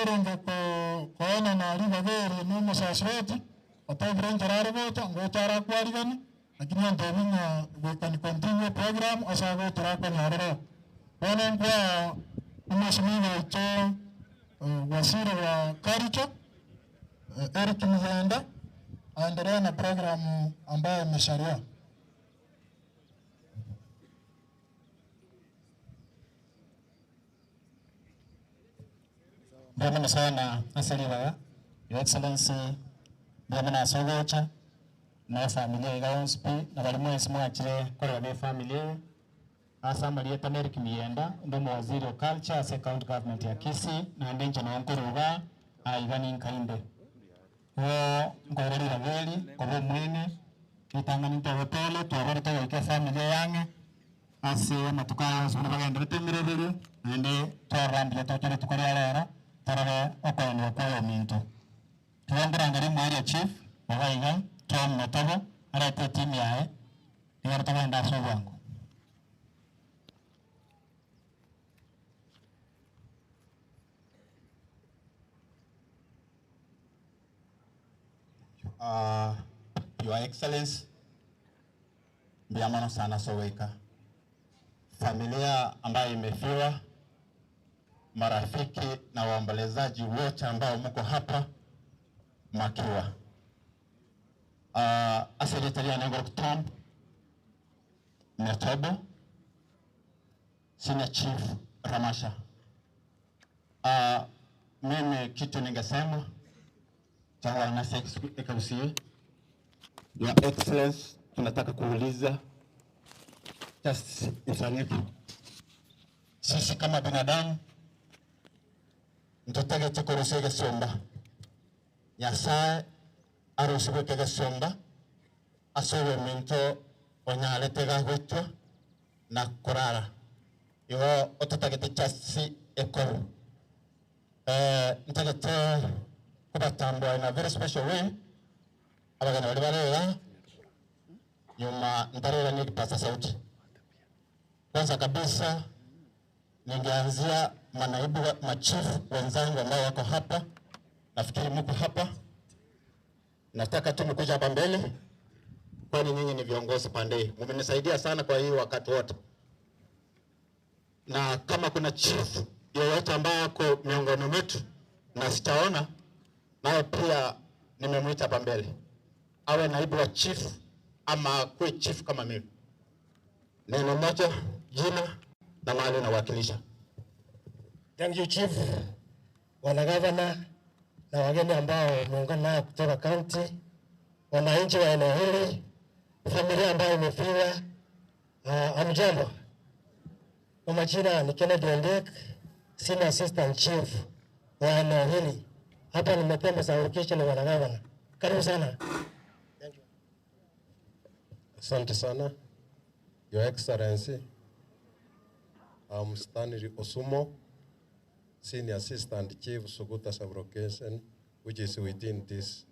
Orenge koenana ribaga eri nomosasiroti, otebire enchera are gocha, ngocha arakwariganie, lakini ontebie ng'a we can continue eprogram ase agocha akonyorera oo. Bono nkwaa omosimigo oito waziri wa culture, Eric Muyenda, aendelee na program ambayo imesalia. Mbuya mono sana ase ribaga, Your Excellency, mbuya mono ase ogocha, na efamiri iga yonsi pi, na baria mwensi mwachire korera na efamiri eye, ase amarieta Merick Miyenda, inde omowaziri o culture ase ecounty government ya Kisii, naende inche noo nkorwa igaa, aiga ninka inde. Igo nkoira ribaga eri koba omweng'e, ritang'ani ntebe pole, twabeire togoika efamiri eye ang'e, Ase amatuko aya onsi buna bagenderete emeroberio, naende twarora mbuya toche rituko ria rero, torore okoenigwa kw'oyominto. Igo nkorangeria omoerio chief, iga iga, Tom Metobo, arete etimu yaye, rigere togende ase obwango. Your Excellency, Mbuya mono sana ase ogoika. Familia ambayo imefiwa, marafiki na waombolezaji wote ambao mko hapa makiwa. Ah, ase erieta riane ngoro Tom Metobo, Senior Chief Ramasha. Ah, mimi kitu ningesema Changwana Ekausie, Your Excellency, tunataka kuuliza just ifanyike. Sisi kama binadamu ntotagete korusia egesomba. Nyasae arusigwete egesomba ase oyominto onyarete gagoitwa na korara. Igo ototagete just ekoru. Ntagete kobatambua in a very special way, abageni baria bare iga, nyuma ntarerania ekipaza sauti. Kwanza kabisa ningeanzia manaibu wa machief wenzangu ambao wako hapa, nafikiri mko hapa, nataka tu mkuja hapa mbele, kwani nyinyi ni viongozi pande hii, mmenisaidia sana kwa hii wakati wote na kama kuna chief yeyote ambaye ako miongoni mwetu na sitaona naye pia nimemwita hapa mbele, awe naibu wa chief ama akuwe chief kama mimi. Neno moja, jina na mahali nawakilisha. Thank you Chief, wana gavana na wageni ambao muungana nao kutoka county, wananchi wa eneo hili, familia ambayo imefiwa, hamjambo. Kwa majina ni Kennedy Ondiek, Senior Assistant Chief wa eneo hili. Hapa nimetemba za na wana gavana. Karibu sana. Thank you. Asante sana. Your Excellency, I'm Stanley Osumo, Senior Assistant Chief Suguta Sub-Location, which is within this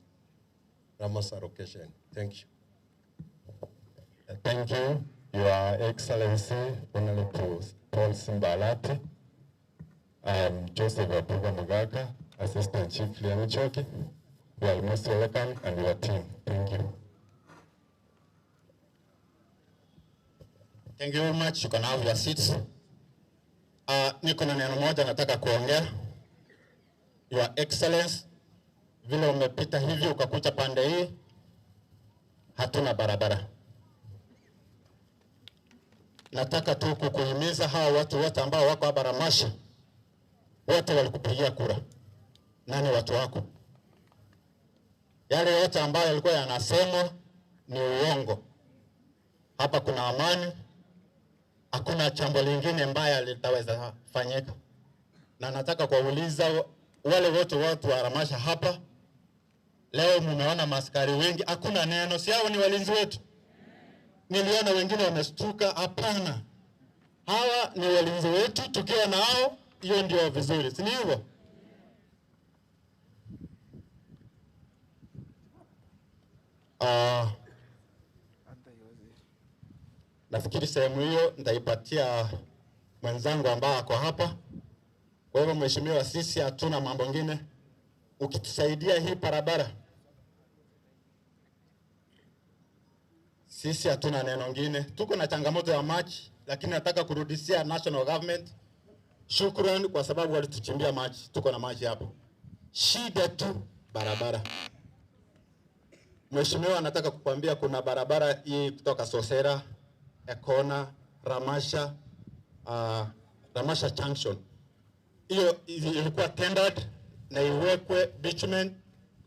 Ramasa location. Thank you. Thank you, Your Excellency, Honorable Paul Simbalati. I am Joseph Abuga Mugaka, Assistant Chief Liamichoki. You are most welcome and your team. Thank you. Thank you very much. You can have your seats. Niko na neno moja nataka kuongea. Your Excellency, vile umepita hivi ukakuja pande hii, hatuna barabara. Nataka tu kukuhimiza hawa watu wote ambao wako hapa Ramasha, wote walikupigia kura, nani watu wako? Yale yote ambayo yalikuwa yanasemwa ni uongo. Hapa kuna amani, hakuna jambo lingine mbaya litaweza fanyika. Na nataka kuwauliza wale wote watu wa Ramasha hapa leo, mumeona maskari wengi, hakuna neno, si hao ni walinzi wetu? Niliona wengine wamestuka. Hapana, hawa ni walinzi wetu, tukiwa nao hiyo ndio vizuri, si hivyo? Nafikiri sehemu hiyo nitaipatia mwenzangu ambaye ako hapa. Kwa hivyo mheshimiwa, sisi hatuna mambo ngine, ukitusaidia hii barabara sisi hatuna neno ngine. Tuko na changamoto ya maji, lakini nataka kurudishia national government shukrani kwa sababu walituchimbia maji, tuko na maji hapo. Shida tu barabara. Mheshimiwa, nataka kukwambia kuna barabara hii kutoka Sosera, Ekona, Ramasha, uh, Ramasha Junction. Hiyo ilikuwa tendered na iwekwe bitumen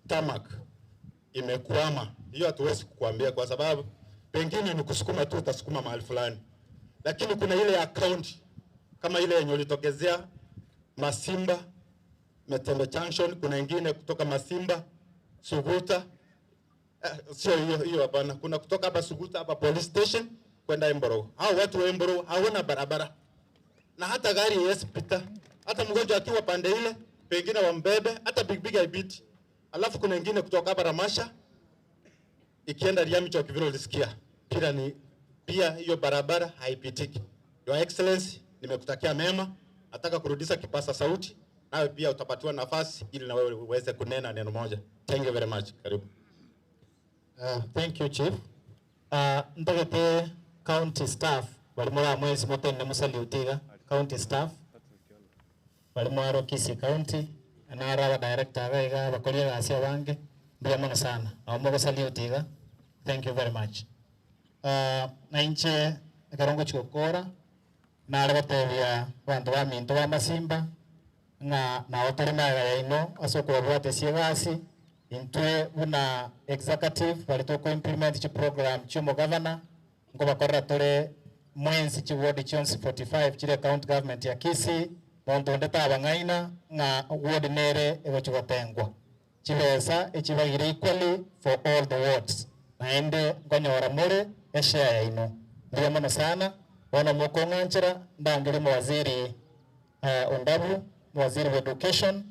tarmac, imekwama. Hiyo hatuwezi kukuambia kwa sababu pengine ni kusukuma tu, utasukuma mahali fulani, lakini kuna ile ya county kama ile yenye ulitokezea Masimba Metembe Junction, kuna ingine kutoka Masimba Suguta eh, sio hiyo hiyo, hapana. Kuna kutoka hapa Suguta hapa police station kwenda Emboro. Hao watu wa Emboro hawana barabara na hata gari haiwezi pita, hata mgonjwa akiwa pande ile pengine wambebe, hata big haipiti. Alafu kuna ingine kutoka hapa Ramasha ikienda Riamicho vile ulisikia, pia ni pia hiyo barabara haipitiki. Your Excellency, nimekutakia mema, nataka kurudisha kipasa sauti, nawe pia utapatiwa nafasi ili na wewe uweze kunena neno moja. Thank you very much. Karibu. Thank you chief. Ntagete county staff bari muri amwezi motene musalute iga county staff bari mwaro Kisii county naro aba director iga iga abakori egasi abange mbuya mono sana nabo mogosalute iga thank you very much. Na inche ekero ngochia gokora nare gotebia abanto baminto ba Masimba ng'a nabo tore magega yaino ase okobabwatesia egasi intwe buna executive baria toko implement chiprogram chia omogavana nkobakorera tore mwensi chiward chionsi 45 chire county government ya Kisii monto onde tabang'aina ng'a ward nere egochi gotengwa chibesa echibagire equally for all the wards naende nkonyora more eshare yaino mbuya mono sana bono mokong'anchera ndangere omowaziri Ondabu omowaziri bwa education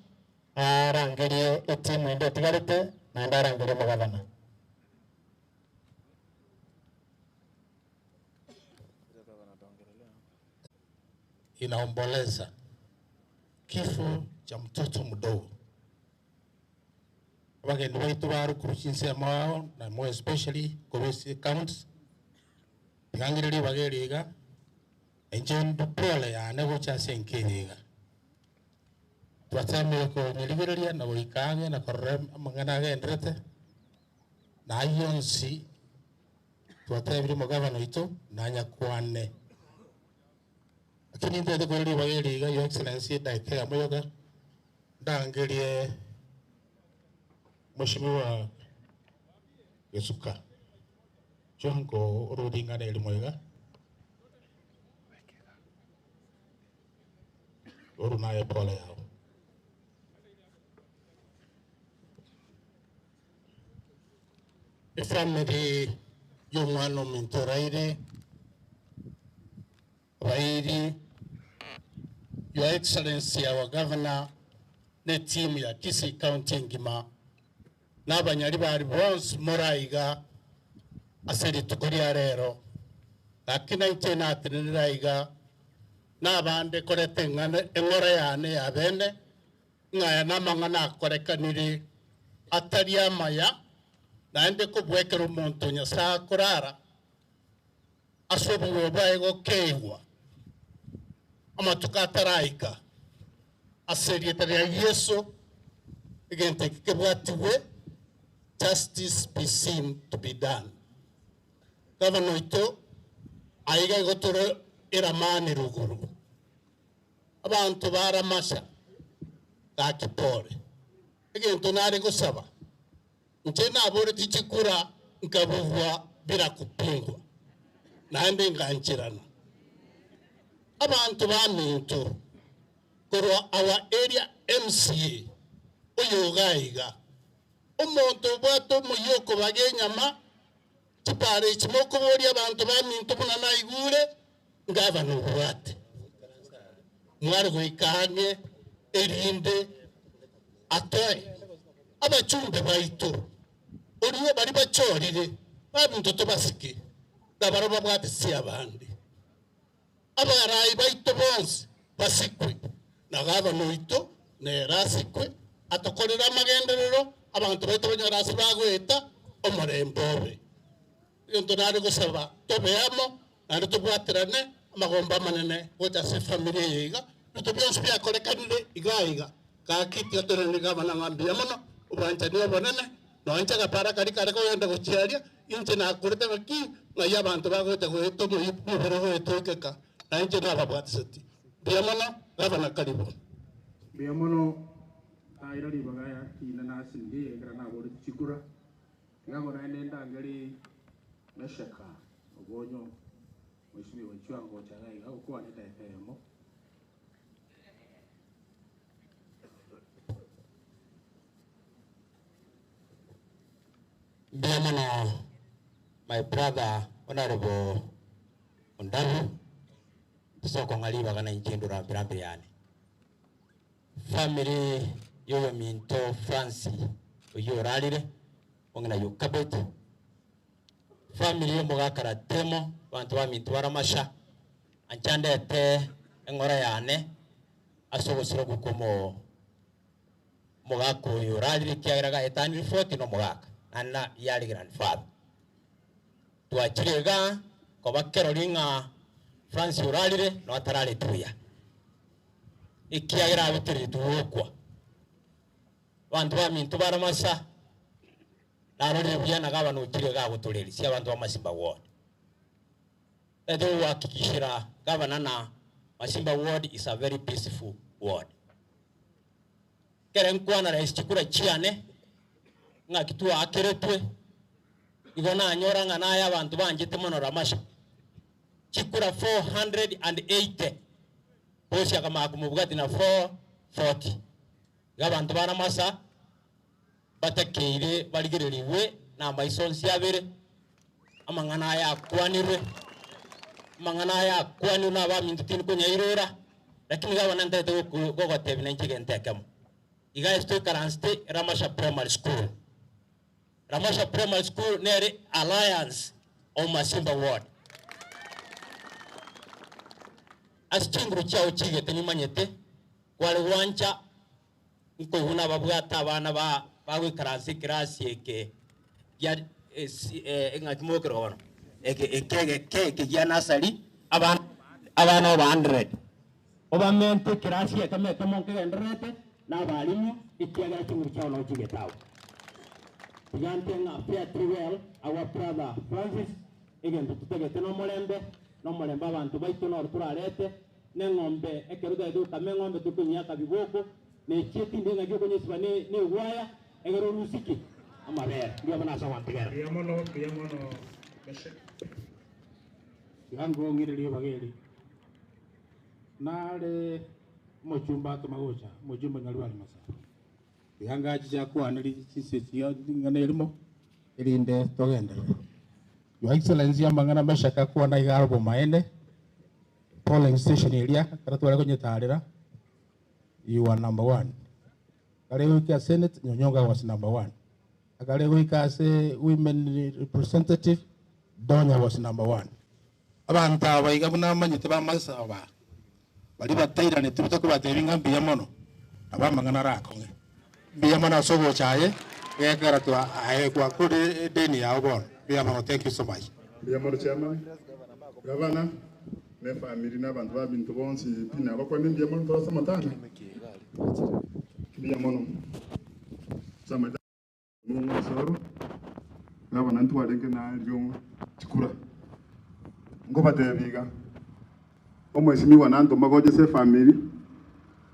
arangerie etimu ende etigarete naende arangerie omogavana. Inaomboleza kifo cha mtoto mdogo. Abageni baitu barukuru chinsemo ao na more especially kobesi counts tigangereria bageri iga inche pole yane gocha ase enkenye iga twatemire konyerigereria na goika ang'e na korora amang'ana agenderete na ayio onsi twatebire omogavana oito nanyakwane lakini ntete koreria bageri iga your excellency edakika eyemo yoka ndangerie Mheshimiwa Gesuka Johanko orũringana erimo iga oru naye pole yao. Efamily y'omwana ominto oraire abairi Your Excellency our Governor ne team ya Kisii County engima na abanyari bari bonsi moraiga ase rituko ria rero lakini nainche natenenera iga nabande koreta eng'ana eng'ora yane ya bene ng'aya namang'ana akorekanire atari amaya naende kobwekera omonto Nyasaye akorara ase obuya bwaye gokeigwa amatuko ataraika ase erieta ria Yeso egento eke kebwatiwe justice be seen to be done. Gavana oito aiga igo tore eramani ruguru abanto baramasha gaki pore egento nare gosaba nche naboreti chikura nkabugwa bila kupingwa naende ngancherana abantu baminto korwa our area MCA oyo gaiga omonto obwate omoyio okobaga enyama chipara echi mokoboria abanto baminto buna naigure ngabana obwate mware goika ang'e erinde atoe abachumbe baito orio bari bachorire baminto tobasike nabaro babwate si abande abarai baito bonsi basikwe. Na gavana oito nere asikwe, atokorere amagenderero, abanto baito banyore ase bagoeta, omorembe obe. Egento nare gosaba, tobe amo, naende tobwaterane amagombo amanene gocha ase efamiri eye iga, ebinto bionsi biakorekanire iga iga, gaki tiga toirane gavana ng'a mbuya mono, obwanchani obonene, nonya inche agapara karia kare kogenda gochia aria, inche nakorete ng'aki, ng'ai abanto bagocha goeta omoyio omobere ogoeta oikeka, na inche nababwatiseti. Mbuya mono, gavana karibu. Mbuya mono, naira ribaga kina nasinge ekero naboretie chikura. Tiga naende ndangeri Meshaka obonyo moisibigwe chiwango gocha iga iga gokwana edageka eyemo. Mbuya mono my brother Honourable Ondabu, tosokong'a ribaga nainche ndore rambirambi yane. Family y'oyominto Fransi oyio orarire, ong'ina Yokabeti, family y'omogaka Ratemo, abanto baminto b'Aramasha, ancha ndete eng'ora yane ase ogosira kw'omo omogaka oyo orarire ekiagera gaetanire 40 nomogaka, naende na yare grandfather. Twachire igaa koba kerori ng'a Fransi orarire noo atarareti buya. Ekiagera abetereretwe gokwa. Abanto baminto baramasa, narorire buya na gavana ochire iga agotoreria abanto ba Masimba Ward. Tete gohakikishera gavana na Masimba Ward is a very peaceful ward. Ekere nkwana rais chikura chiane, ng'aki twaakeretwe, igo nanyora ng'a naye abanto banchete mono Ramasha. Chikura 480 bosi akamanya komobwati na 440. Iga abanto ba Ramasa batakeire barigererigwe namaiso onsi abere, amang'ana aya akwanirwe, amang'ana aya akwanirwe na abaminto tindi konyairora, lakini gavana ntagete gogotebia nainche egento ekemo. Iga ase toikaransete Ramasha Primary School. Ramasha Primary School nere Alliance of Masimba Ward. Ase chinguru chiao chigete nimanyete kware gwancha nkoigwa nababwate abana ba bagoikaransa ekerasi eke gia ng'aki mokeroka bono eke eke egeke eke gia nursery abana abana over 100 obamente ekerasi ekemo ekemo nkegendererete na abalimu ekiagera chinguru chiao nao chigete agwo. Tiga nte ng'a fare thee well our brother Francis, egento totagete nomorembe, nomorembe abanto baito noro torarete, neng'ombe ekero totagete gokama eng'ombe tokonyiaka biboko, na echie tinde ng'aki okonyesiba ne negwaya egere orusie ki? Amabere. Mbuya mono ase ogontigera. Mbuya mono, mbuya mono Meshek. Tiga nkong'ire ribaga eri. Nare omochumba atoma gocha, omochumba Nyarwari Masaba. Tiga ngachiche akwane chinse chia ring'ana erimo, erinde togenderere. Your Excellency amang'ana Meshak akwana iga are obomaene, polling station eria ekero tware konyetarera, you are number one. Ekero goika senate, Nyonyonga was number one. Ekero goika ase women representative, Donya was number one. Abanto aba iga buna amanyete b'amasabo aa, baria batairaneti tokobatebia ng'a mbuya mono, nabo amang'ana arakong'e. Mbuya mono ase ogocha aye, gekogera twa aye gwakorire edeni yao bono. Mbuya mono, thank you so much. Mbuya mono chairman, gavana, na efamiri na abanto ba binto bonsi pi nabakwane mbuya mono tore ase amatanga. Mbuya mono. Ase amaeta. Nomosoro, gavana ntwarenge nario chikura. Nkobatebia iga, omwesimigwa nantoma gocha ase efamiri,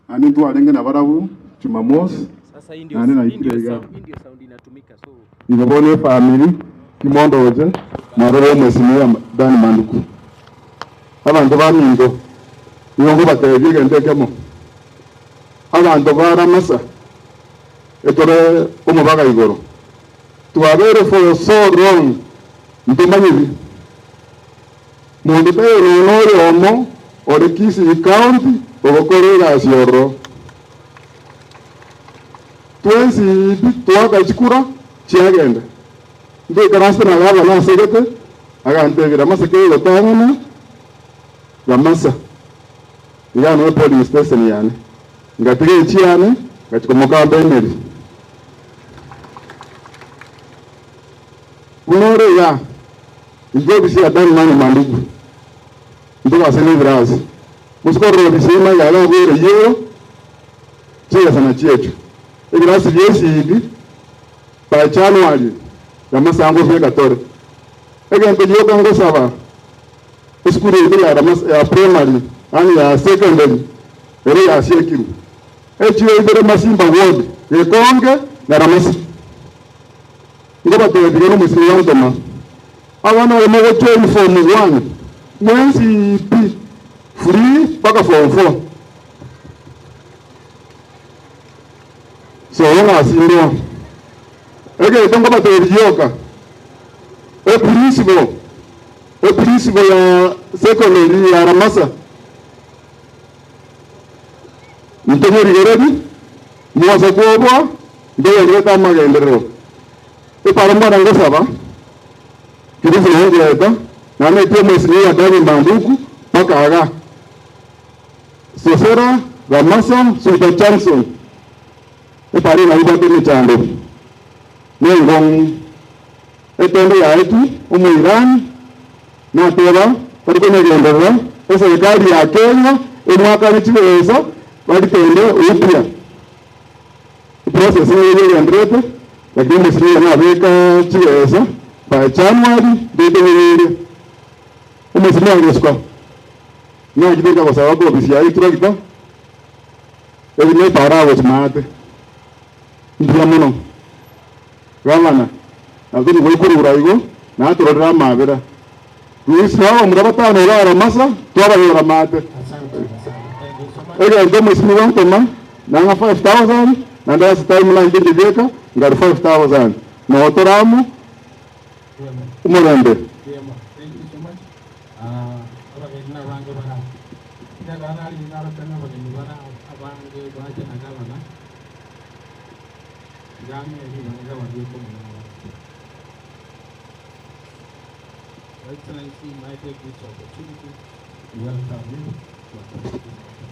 naende ntwarenge nabarabwo Jumamosi, Sasa hii ndio naende hii naikire ndio iga. sound, hii ndio sound inatumika so Igo bono efamiri timondoche mwarore omwesimigwa Dan Manduku. Abanto baminto, nigo nkobatebia egento ekemo, abanto ba Ramasa, Ekero omobaga igoro twabeire for so long ntomanyeti monto taiyo nonya oyomo ore Kisii county ogokora egasi ororo. Twensi pi twaka chikura chiagenda. Ntoikaransete na gavana asegete agantebia Ramaseke egotang'ana Ramasa iga noo polling station yane. Ngatiga echiane, ngachia komokamba emeri. Buna ore igaa, inche ofisi ya Dan Manu Mandugu, ntobase nebirasi. Mosike orore ofisi eye maiga iga abwo ere eyio, chibesa nachio echio. Ebirasi bia ECD by January Ramasango obeka tore. Egento gioka ngosaba esukuru yaito ya Ramasa ya primary yaani ya secondary ere yasiekirwe. Echiro ibere Masimba ward, Gekonge na Ramasa. Nkobatebia tiga nomosibwa gwantoma. Abana baria mogojoin form one mwensi pi free mpaka form four. Sobo ng'asindoa. Egento nkobatebia gioka, eprinciple, eprinciple ya secondary ya Ramasa, ntomorigererie, mwase kwoboa, ntogendererete amagenderero. Ekero mwana ngosaba, Kilifi naye ngoreta, nanetie omosini ya Daniel Manduku mpaka igaa. Sosera, Ramasa, Suguta Junction, epara eye nabwate emechando nengong'u. Etende yaetwe Omoirani nateba tari konyegenderera eserikali ya Kenya emwakane chibesa baritende upya. Eprocess nigo egendererete lakini omosini oyo nabeka chibesa by January ndetegerere omosini agosuka nachete nkagosaba kobisi yaye etractor erinde epara agochi maate. Mbuya mono gavana na tori goikurura igo natororere amabera. Rusia abamura batano iga Aramasa twabarora maate. Egento omosimi gwantoma nang'a 5000 naende ase time nainche nchibeka ngari 5000 noo tore amo omorembe. Your Excellency, may I take this opportunity to welcome you to address this meeting.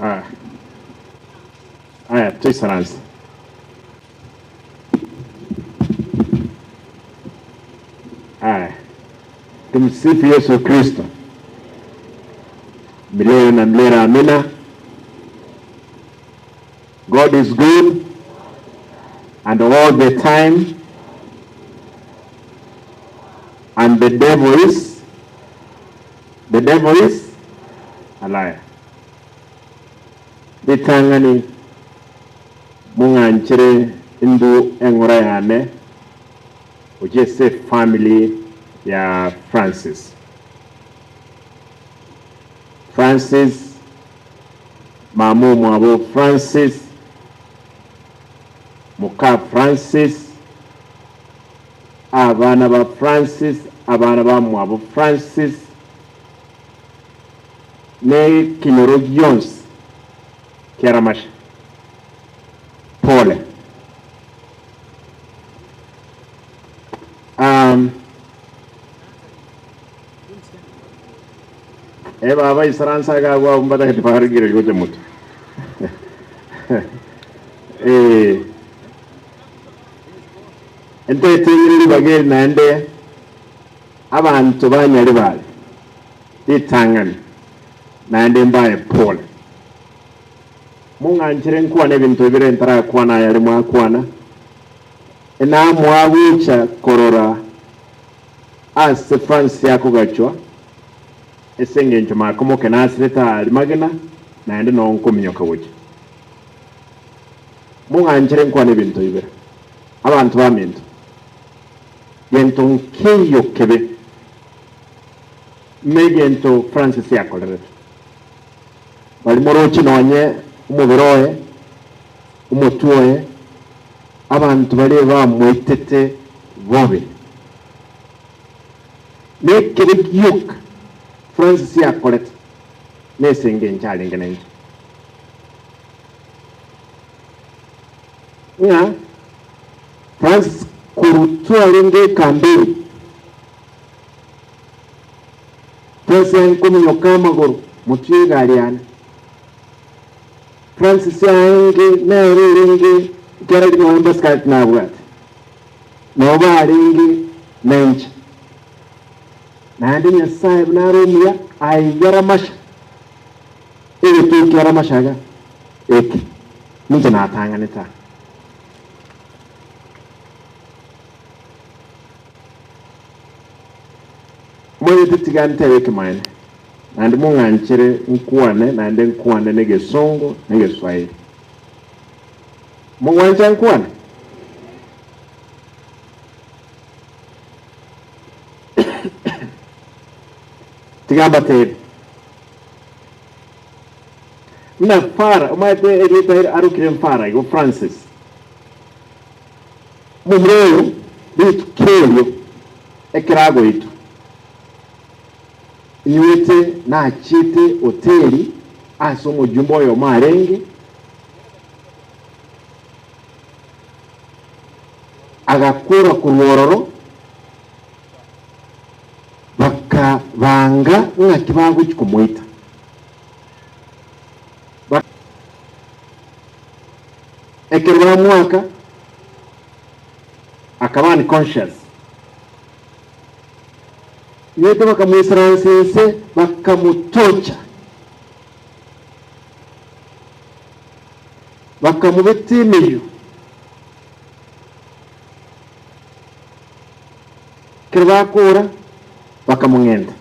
Ah. Aya, toisaranse. Aya, tumsifu Yesu Kristo milele na milele, amina. God is good and all the time and the devil is the devil is a liar. Ritang'ani mong'anchere indu eng'ora yane gochia ase efamily ya Francis. Francis, mama omwabo Francis, moka Francis, abana ba Francis, abana bamwabo Francis, na ekenyoro gionsi kia Ramasha. Pole. Um, eh baba isaransa iga abwo abwo mbatagete barigereria gocha motwe. Eh, ntete ribaga eri naende abanto ba Nyaribari ritang'ani naende mbae pole. Mong'anchere nkwane ebinto bibere ntarakwana ayare mwakwana, Enamwagocha korora ase France yakogachwa, ase engencho makomoke nasirete aria magena, naende noo nkominyoka gochia. Mong'anchere nkwane ebinto bibere, abanto baminto, gento nkeiyo kebe negento Francis yakorerete. Baria moroche nonye omobere oye, omotwe oye, abanto baria bamoitete bobe. Nekebe gioka Francis yakorete nese engencho arenge nenche. Ng'a Francis korwa twarenge ekambeni, Francis aye nkominyoka amagoro motwe y'egari yane. Francis aenge nere orenge ekiagera riria nonya mbasikari tinabwate, nabo barenge nenche. Naende Nyasae buna are omuya aigare amasha, egetwe kiare amasha iga eke ninche natang'anete aa. Omanyete tiga ntebe ekemanyererio, naende mong'anchere nkwane, naende nkwane negesongo na egeswahili. Mogwancha nkwane? Tiga mbateebie, buna Fara, omanyete erieta eri arokire Mfara igo, Francis, omomura oyo rituko erio ekero agoitwa, inywete nachiete hoteli ase omojumbe oyomo arenge, Agakora korwa ororo, bakabanga ng'aki bagochia komoita. Ekero bamoaka, akaba unconscious. Inywete bakamoisaransa inse, bakamotocha, bakamobeta emeyio. Ekero bakoora, bakamong'enta,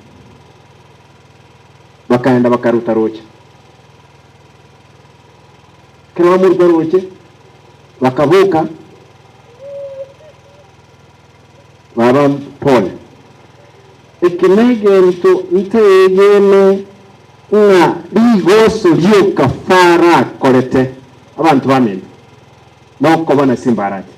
bakaenda bakaruta rooche. Ekero bamoruta rooche, bakaboka, baba pole. Eke negento nteegene ng'a rigoso rioka Farao akorete abanto bamino. Nokoba na chimbarati.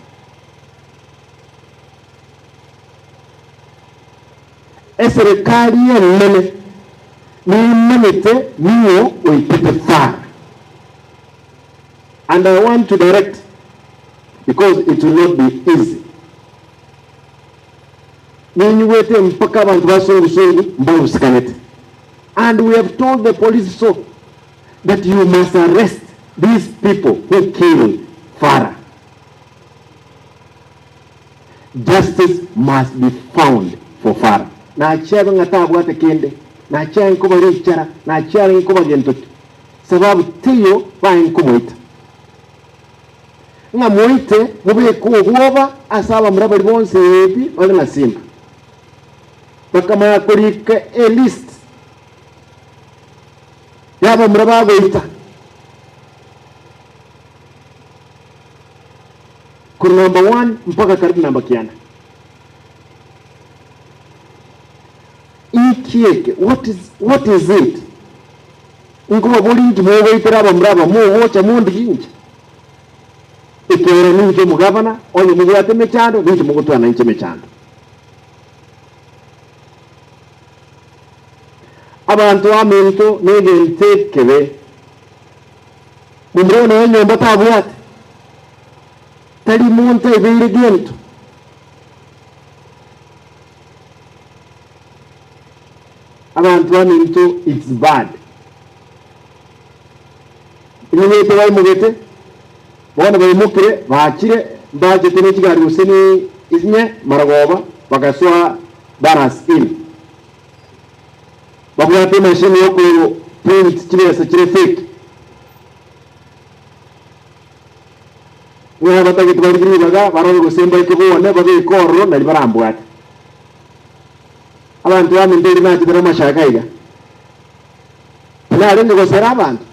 Eserekari enene nemanyete ning'o oitete Farah and I want to direct because it will not be easy. Ninyigwete mpaka abanto ba sungusungu mbarusikanete and we have told the police so that you must arrest these people who killed Farah. Justice must be found for Farah. Nachiabe ng'a tabwate kende, nachiare nkoba richara, nachiare nkoba gento ki, sababu teiyo baye nkomoita. Ng'a moite mobeke obwoba ase abamura baria bonsi pi bare na simba. Bakamanya korika a list y'abamura bagoita. Korwa number one mpaka karibu namba kianda. Inki eke? What is, what is it? Nkobaboria inki mogoitera abamura aba mogocha mondigie inche? Ekiagera ninche omogavana, onye mobwate emechando, ninche mogotwana inche emechando. Abanto baminto negento ekebe, momura one enyomba tabwate, tari monto aibeire gento. Abanto baminto it's bad. Enyomba baimogete, bono baimokire bachire mbachete ne chigari gose ne inye marogoba bagasoa Baras Inn. Babwate emachine ya oko print chibesa chire fake. Ng'a batagete barigie ribaga barore gose mbaike bone babeke ororo nari barambwate. Abanto baminto erio nachete namashaka iga. Tinarenge gosera abanto.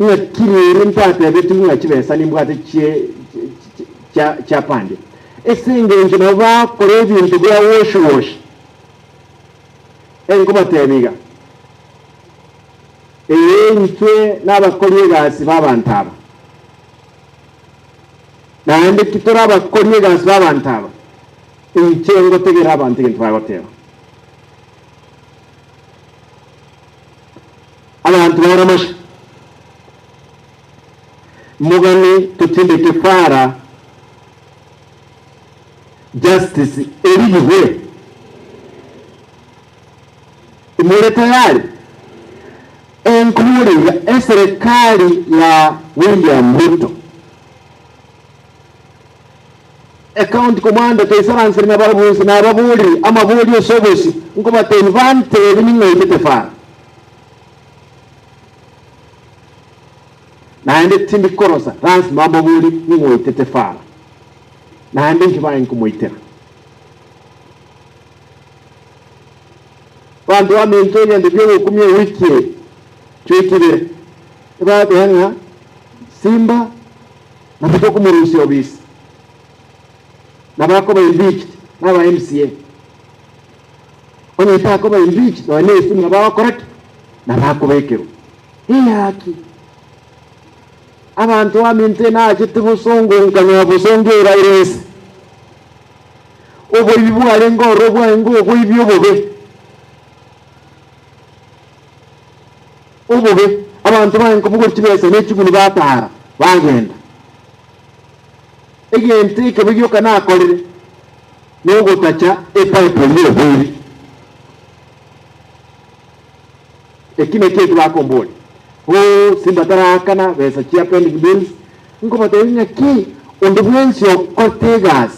Ng'aki riiri ntatebetigwe ng'a chibesa nimbwate chie chia chiapandia? Ase engencho nabo bakora ebinto bia woshi woshi. Enkobatebia iga, Ee, intwe nabakori egasi b'abanto aba, naende titore abakori egasi b'abanto aba, inche ngotegerera abanto egento bagoteba. Abanto baramasha. Mogane totindeke para justice erigigwe? More tayari? Enkubure iga eserekari ya William Ruto Ecounty commander toisaransire nabarabwo inse nababorire amaborio ase obosio nkobatebia bantebi ning'oitete fara. Naende tindi korosa lasima mbaborie ning'oitete fara. Naende inki baye nkomoitera. Abanto baminto egento ki'ogokumia ewiki eye chiwiki ibere ebateba ng'a Simba nabo tokomorusia obisi nabo akoba impeached na aba MCA. Onye takoba impeached nonya na esimu nabo agokora ki? Nabo akobekerwa. Eyaki? Abanto baminto nachete bosongo nkanyora bosongo eraire ense. Oboibi bwarenge ororo bwarenge oboibi obobe. Obobe, abanto barenge kobogora chibesa ne chiguni batara, bagenda. Egento ekebe gioka nakorire, nogotacha epipe eria y'oboibi. Eki nakio eki bakomboria, Oo, simba taraakana besa chia pending bills, nkobatebia ng'a ki, onde bwensi okorete egasi,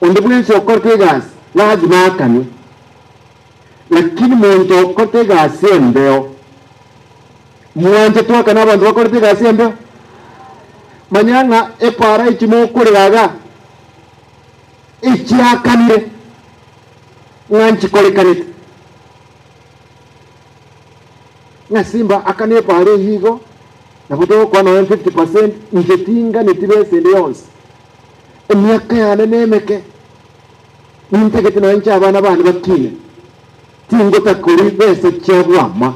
onde bwensi okorete egasi lazima aakanwe. Lakini monto okorete egasi embeo, mwanche twakane abanto bakorete egasi embeo? Manya ng'a epaara echi mokorera iga, echiakanire, ng'a nchikorekanete. Ng'a simba akane epaara eyio igo, nabo togokwana nonya 50%, inche tinganeti besa ende yonsi. Emiaka yane nemeke. Nintagete nonya inche abana bane bakine, tingotakori besa chia bwama.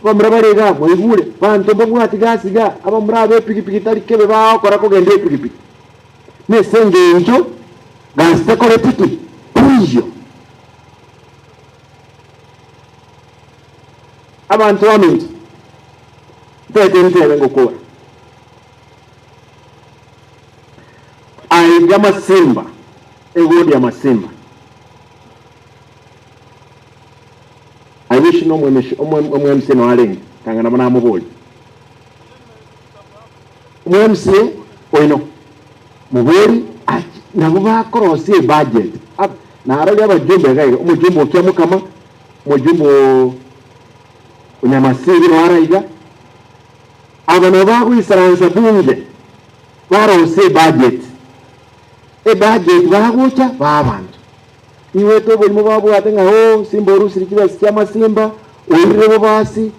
Abamura bare igaa mwaigure, banto mbabwati gasi igaa, abamura aba epigipigi tari kebe bagokora kogenda epigipigi. Nese engencho gasi takoreti ki? Teiyo. Abanto baminto, ntagete ntebe ngokora. Aiga amasimba, egodi y'amasimba. I wish omwe-MC noo arenge, kanga nabo namoboria. Omwe-MC oino, mobori achi nabo bakorosia ebudget. Narori abajumbe iga iga, omojumbe o Kiamokama, omojumbe o Nyamasiri noo are iga, aba nabo bagoisaransa bunge. Barosie ebudget, ebudget bagocha baa abanto. Igwete oborimo babwate ng'a oo simba orusirie chibesa chia amasimba, oirire bobasi,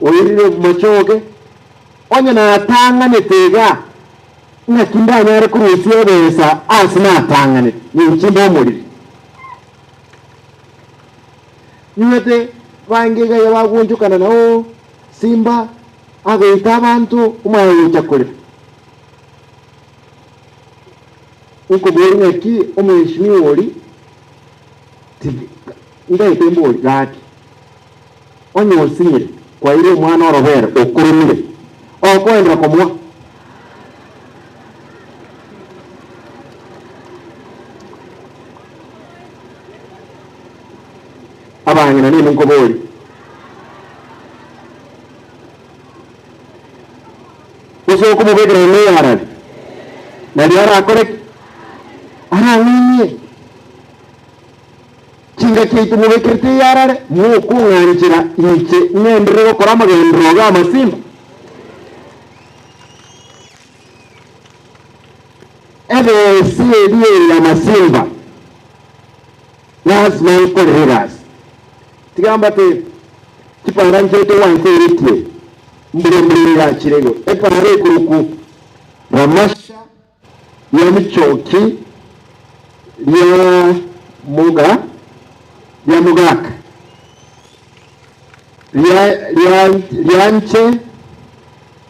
oirire machoge. Onye natang'anete iga, ng'aki ndanyare korusia ebesa ase natang'anete, ninche mbe omoriri. Igwete bange iga iga bagoonchokana na oo simba agoita abanto omanye gocha korera. Nkoboria ng'aki omweshimiwa oria ndaete mbori gaki onye osinyire kwaire omwana orobere okoromire okoendera komoa. Abang'ina nigo nkoboria. Gose okomobekera ime y'arari, nario arakore ki? Arang'ainie. Chingaki yaito mobekerete eyarare, mokong'anchera inche ng'enderere gokora amagenderero g'amasimba. Ebesa eria ere y'amasimba lasima nkorere egasi. Tiga mbatebie, chipara nchiaito gwanseretie, mbure mbure egachire igo. Epara ekorokwa Ramasha ria Michoki ria Muga ria Mugaka ria ria rianche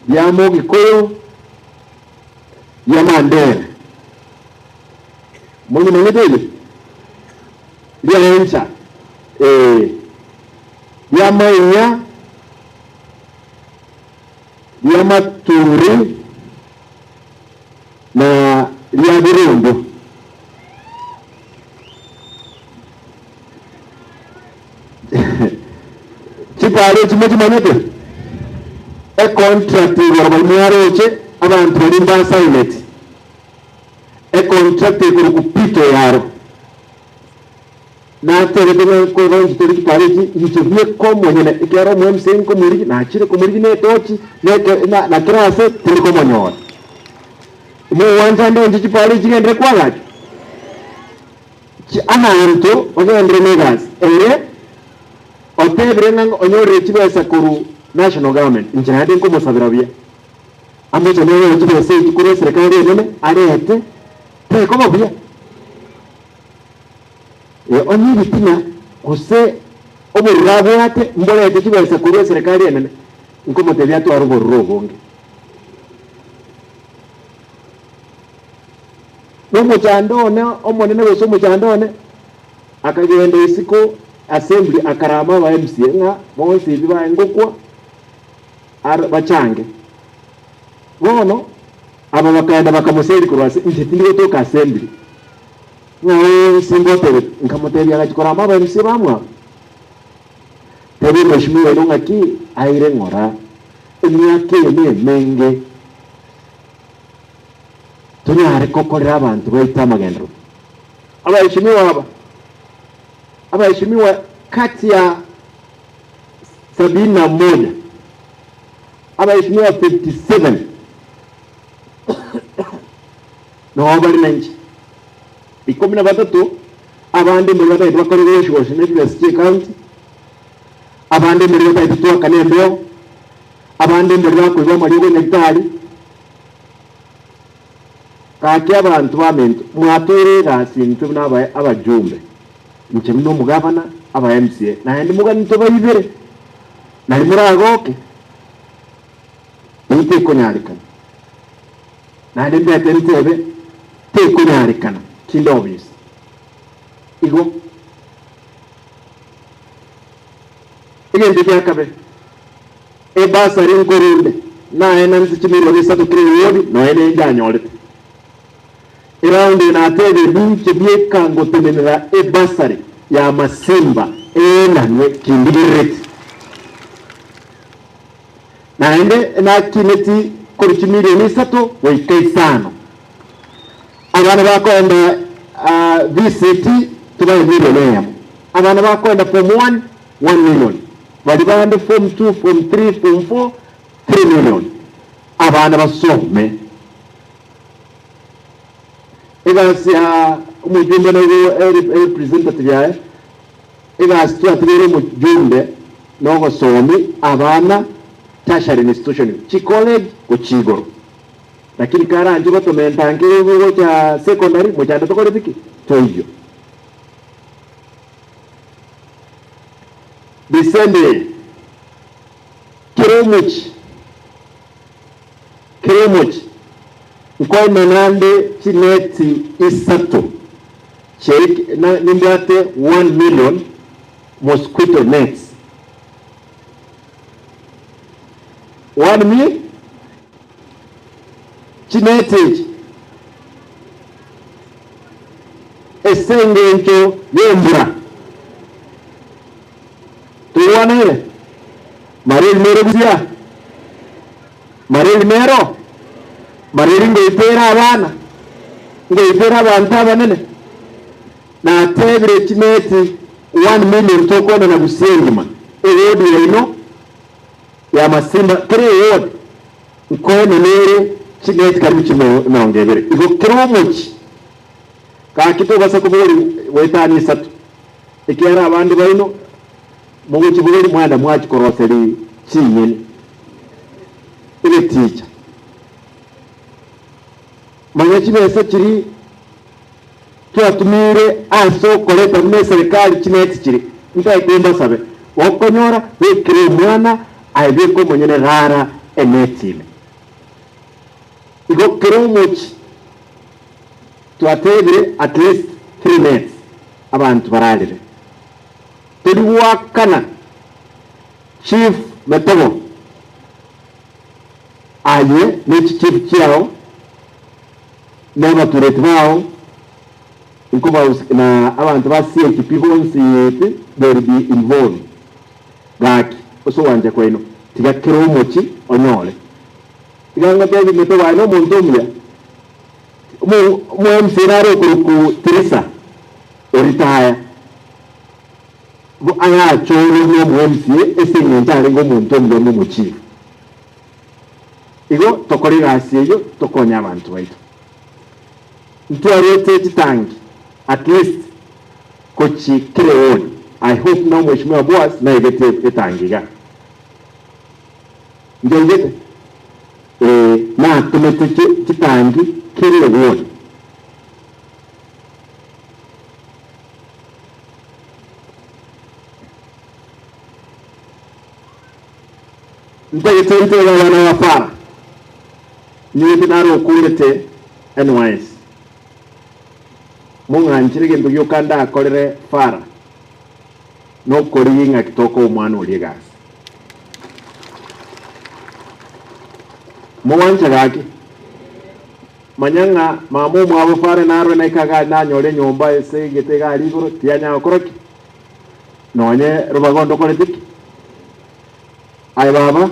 ria Mogikuyu ria Mandera. Monyimanyete eyio? Riaencha, ee, riamainya. Maturi na Riabirundu. Chipara echi mochimanyete? Econtract igoro baria mwaroche abanto baria mbasaineti. Econtract ekorokwa Pito Yaro. Natebete ng'a nkoba inche tori chipara echi inche bweka omonyene ekiagera omo MC nkomorigia nachire komorigia na etochi na eke na na kera ase tindi komonyora. Mogwancha ande inche chipara echi chigenderere koagachwa? Chi abanto bagenderere na egasi ere otebire ng'a onyorire chibesa korwa national government inche naende nkomosabera buya. Amochani anyore chibesa echi korwa eserekari enene arete tekoba buya. Ee, onye ebitina gose obororo abwate mborete chibesa korwa eserekari enene, nkomotebia atware obororo obonge. Nomochando one omonene gose omochando one, akagenda isiko assembly akarama aba MCA ng'a bonsi ebi baye ngokwa ar bachange. Bono aba bakaenda bakamoseria korwa ase inche tindi gotoka assembly. Ng'a onsi ngotebete, nkamotebia agachia korama abaemisia bamwabo. Tebia omweshimiwa oino ng'aki aire ng'ora emiaka eye nemenge tonyare gokorera abanto baito amagenderero. Abaeshimiwa aba, abaeshimiwa kati ya sabini na moja, abaeshimiwa 57 Noo bare nainche 13, abande mbari batagete bakore gochi gochi ne chibesa chie county, abande mbari batagete twakane embeo, abande mbari bakoigwa amariogo nyagetari. Gaki abanto baminto, mwatoire egasi intwe buna aba abajumbe, inche buna omogavana, aba MCA, naende mogani tobaibere, nari moragoke, eyio tekonyarekana. Naende ndete ntebe, Tekonyarekana, tinde obisa. Igo egento gia kabere, ebasari nkorunde, naye nanse chimilioni isato kera ewodi, nonya nenche anyorete. Eraundi eye natebe ninche bieka ngotenenera ebasari ya Masimba eenanwe kindigerereti. Naende nakineti korwa chimilioni isato goika isano. Abana bakoenda VCT tobae emilioni eyemo, abana bakoenda form one, one million, baria bande form two, form three, form four, three million. Abana basome. Egasi ya omojumbe naigo representative yaye, Egasi twatigeire omojumbe nogosomi abana tertiary institution chicollege gochia igoro lakini karanche gotomenta nke gocha secondary mochando tokoreti ki? Toiyo. December eye kera omochie kera omochie nkoenana nde chineti isato Check na nimbwate 1,000,000 mosquito nets. One mi chineti echi ase engencho y'embura. Toigwanaine? Mareri nere buya? Mareri nero? Mareri ngoitera abana, ngoitera abanto abanene. Natebire chimeti 1,000,000 tokwana na Gusii engima, eward yaino ya Masimba kera eward nkoenana ere chimeti karibu emerongo ebere. Igo kera omochie gaki tobasa koboria goetania isato, ekiagera abande baino mogochibogoria mwaenda mwachikoroseria chinyeni. Egeticha. Manya chibesa chiria twatumiire ase okoreta buna eserekari chineti chiria, ntaete mbasabe, gokonyora bekera omwana aye beka omonyene rara eneti ime. Igo kera omochie twatebire at least three nets abanto bararire. Tori goakana Chief Metobo. Aye ne chichief chiao, na abatureti bao, nkobaus na abanto ba CHP bonsi pi they will be involved. Gaki ase ogwancha kwaino, tiga kera omochie onyore. Tiga ngotebie metobo aye nomonto omuya, omo omo MCA nare okorokwa Tirisa oritaya, bo ayachorwe buna omo MCA ase eng'encho arenge omonto omuya buna omochief. Igo tokore egasi eyio tokonye abanto baito. Ntwarwete chitangi at least gochi kera eward. I hope now Mheshimiwa Boaz naigete etangi iga. Njaigete? Ee, natomete chitangi kera eward. Ntagete ntebe abana ba Fara, ninyete nare okurete NYS. Mong'anchire egento gioka ndakorere Fara nokorigia ing'aki tokoa omwana oria egasi. Mogwancha gaki? Manya ng'a mama omwabo Fara narwe naika iga nanyore enyomba ase egete iga aria igoro tiyanyara gokora ki? Nonye robaga ondokorete ki? Aye baba,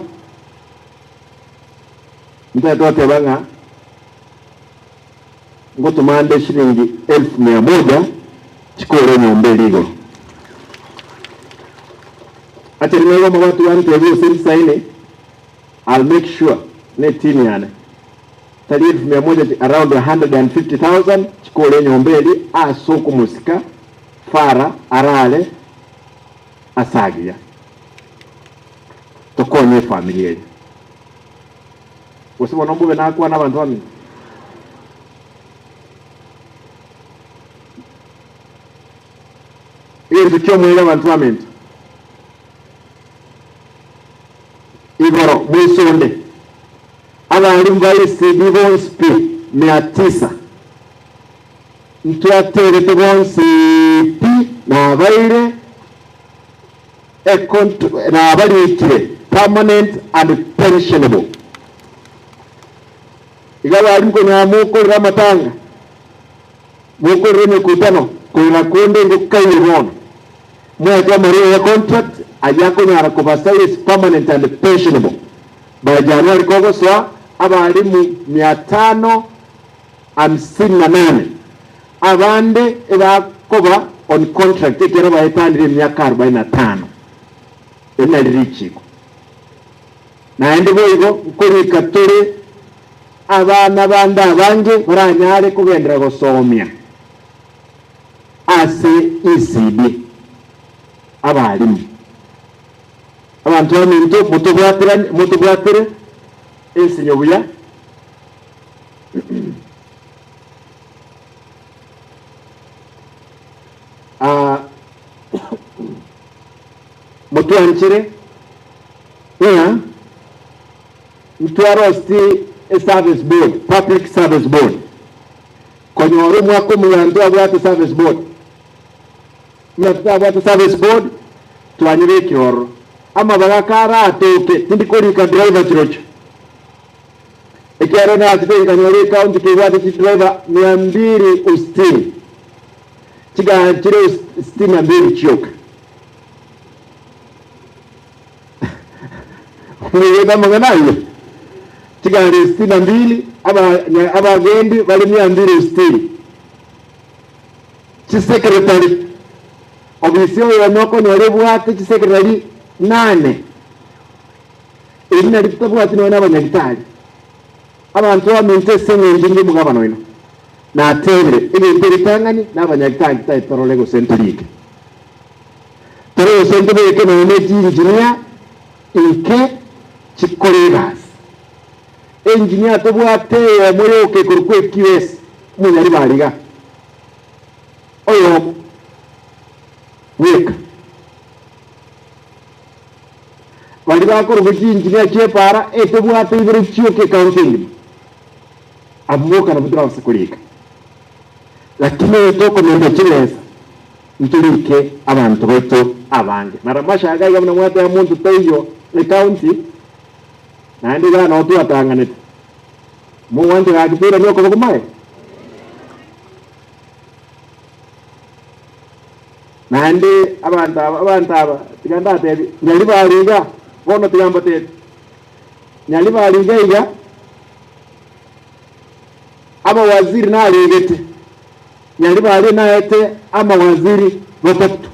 ntari twateba ng'a ngotoma nde shilingi elfu mia moja chikore enyomba eria igoro. Acha ring'ana igo amabati gantebia gose nsaine, I'll make sure ne team yane tari elfu mia moja around 150,000 chikore enyomba eria ase okomosika Fara arare ase agiya. Tokonye efamiri eye. Gose bono mbobe nakwana abanto bamino? Egento ki'omoerio abanto baminto, igoro moisonde, abalimu ba ECD bonsi pi mia tisa, ntwaterete bonsi pi nabaire nabarikire permanent and pensionable. Iga abalimu konyora mokorera amatanga, mokorera emekutano, korera konde ngokaire bono. Mwaetwe amarua ya contract ayio akonyara kobasaria permanent and pensionable. By January kogosoa abalimu mia tano hamsini na nane abande ebakoba on contract ekero baetanire emiaka arobaini na tano. Eri nari richiko. Naende boigo nkorika tore abana bande abange baranyare kogenderera gosomia ase ECD abalimu. Abanto baminto motobwaterane motobwatere ensinyo buya. Motwanchere ng'a ntwarosie e service board, public service board, konyora omwaka omuya ntwabwate service board, buna totabwate service board twanyebekire ororo, amabaga karatoke tindi korika driver chirochio. Ekiagera nachete nkanyora ecounty kebwate chidriver mia mbili usitini, chigari chire sitini na mbili chioka. Moigwete amang'ana ayio? Chigari sitini na mbili, abagendi bare mia mbili usitini. Chisekretari, obisi oyomo okonyora ebwate chisekretari nane. Eri nario totabwati nonya nabanyagitari, abanto baminto ase eng'encho inde omogabana oino. Natebire, egento egetang'ani nabanyagitari tari torore gose ntorike. Tore gose ntobeke nonya ne chiinjinia inke chikore egasi. Engineer tobwate eyemo yoka ekorokwa EQS, omonyaribari iga, oyomo bweka. Baria bakorokwa chinginia chi'epaara etobwate ibere chioka ekaunti engima, abwo boka nabwo torabase korika. Lakini oyo tokomenta chibesa, ntorike abanto baito abange. Mara mashaka iga buna mwateba monto taiyo ekaunti, Naende iga nao twatang'anete. Mogwancha gaki toiranie okoboko moe? Naende abanto aba, abanto aba, tiga ndatebie, Nyaribari iga, bono tiga mbatebie, Nyaribari iga iga, abawaziri naregete, Nyaribari naete amawaziri batato,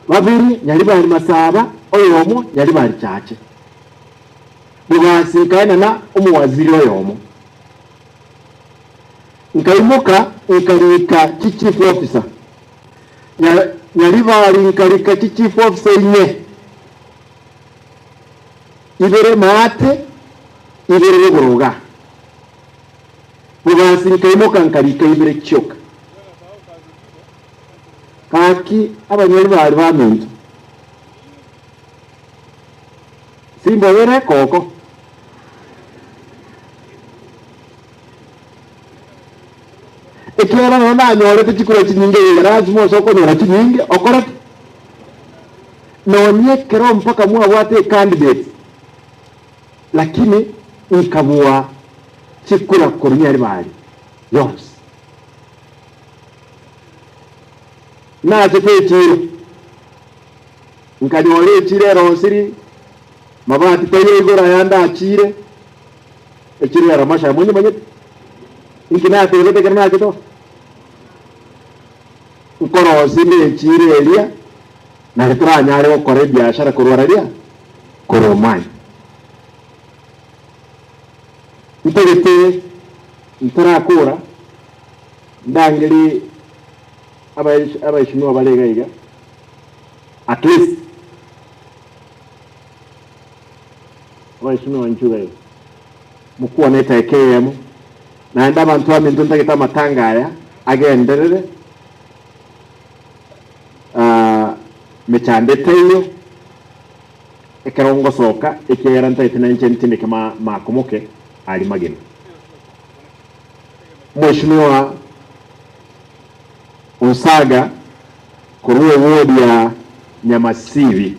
babere Nyaribari Masaba, oyomo Nyaribari Chache. Bogasi nkaenana omowaziri oyomo. Nkaimoka nkarika chichief officer, Nyaribari nkarika chichief officer inye, ibere maate, ibere rogoro iga. Bogasi nkaimoka nkarika ibere chioka. Gaki abanyaribari baminto, simbobere ekoko. Ekiagera nonya nanyorete chikura chinyinge iga, lasima ase okonyora chinyinge okore ki? Nonya ekero mpaka mwabwate ecandidates, lakini nkabua chikura korwa Nyaribari yonsi. Nachete echiro, nkanyora echiro erosiri, mabati taiyo igoro ayande achiire, echiro ya Ramasha monyemanyete? Inki natebete ekero nachete oo? Nkorosia inde echiro eria, nario toranyare gokora ebiashara korwa raria korwa omwanya. Ntagete ntarakora, ndangerie abaeshimiwa bare iga iga, at least abaeshimiwa inchuo iga iga, mokwane edaika eyemo, naende abanto baminto ntagete amatanga aya agenderere, mechando etaiyo, ekero ngosoka, ekiagera ntagete nainche ntindeke makomoke aria magena. Mweshimiwa Onsaga korwa eward ya Nyamasibi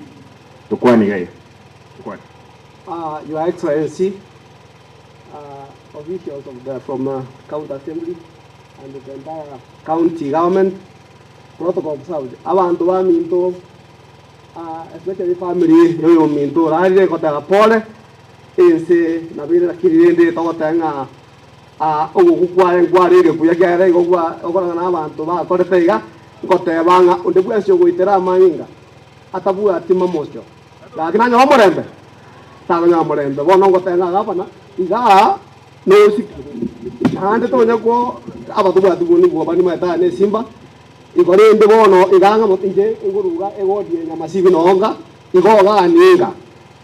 tokwane iga iga. Tokwane. Your Excellency, officials of the from County Assembly and the entire county government, protocol observed. Abanto baminto especially family ya oyominto orarire goteba pole ense nabo lakini rende togoteba ng'a Ogokwa kwaye nkwarenge buya, ekiagera igo okorora nabanto bakorete iga, ngoteba ng'a onde bwensi ogoitera amanyinga atabwati mamocho, gaki nanyore omorembe? Takonyora omorembe. Bono ngoteba ng'a gavana igaa nosike, naende tonya ko abatobwati buna bwoba nimaete aya nesimba, igo rende bono iga ng'a inche ngoruga egodi ya Nyamasibi nonga, igo oganinga.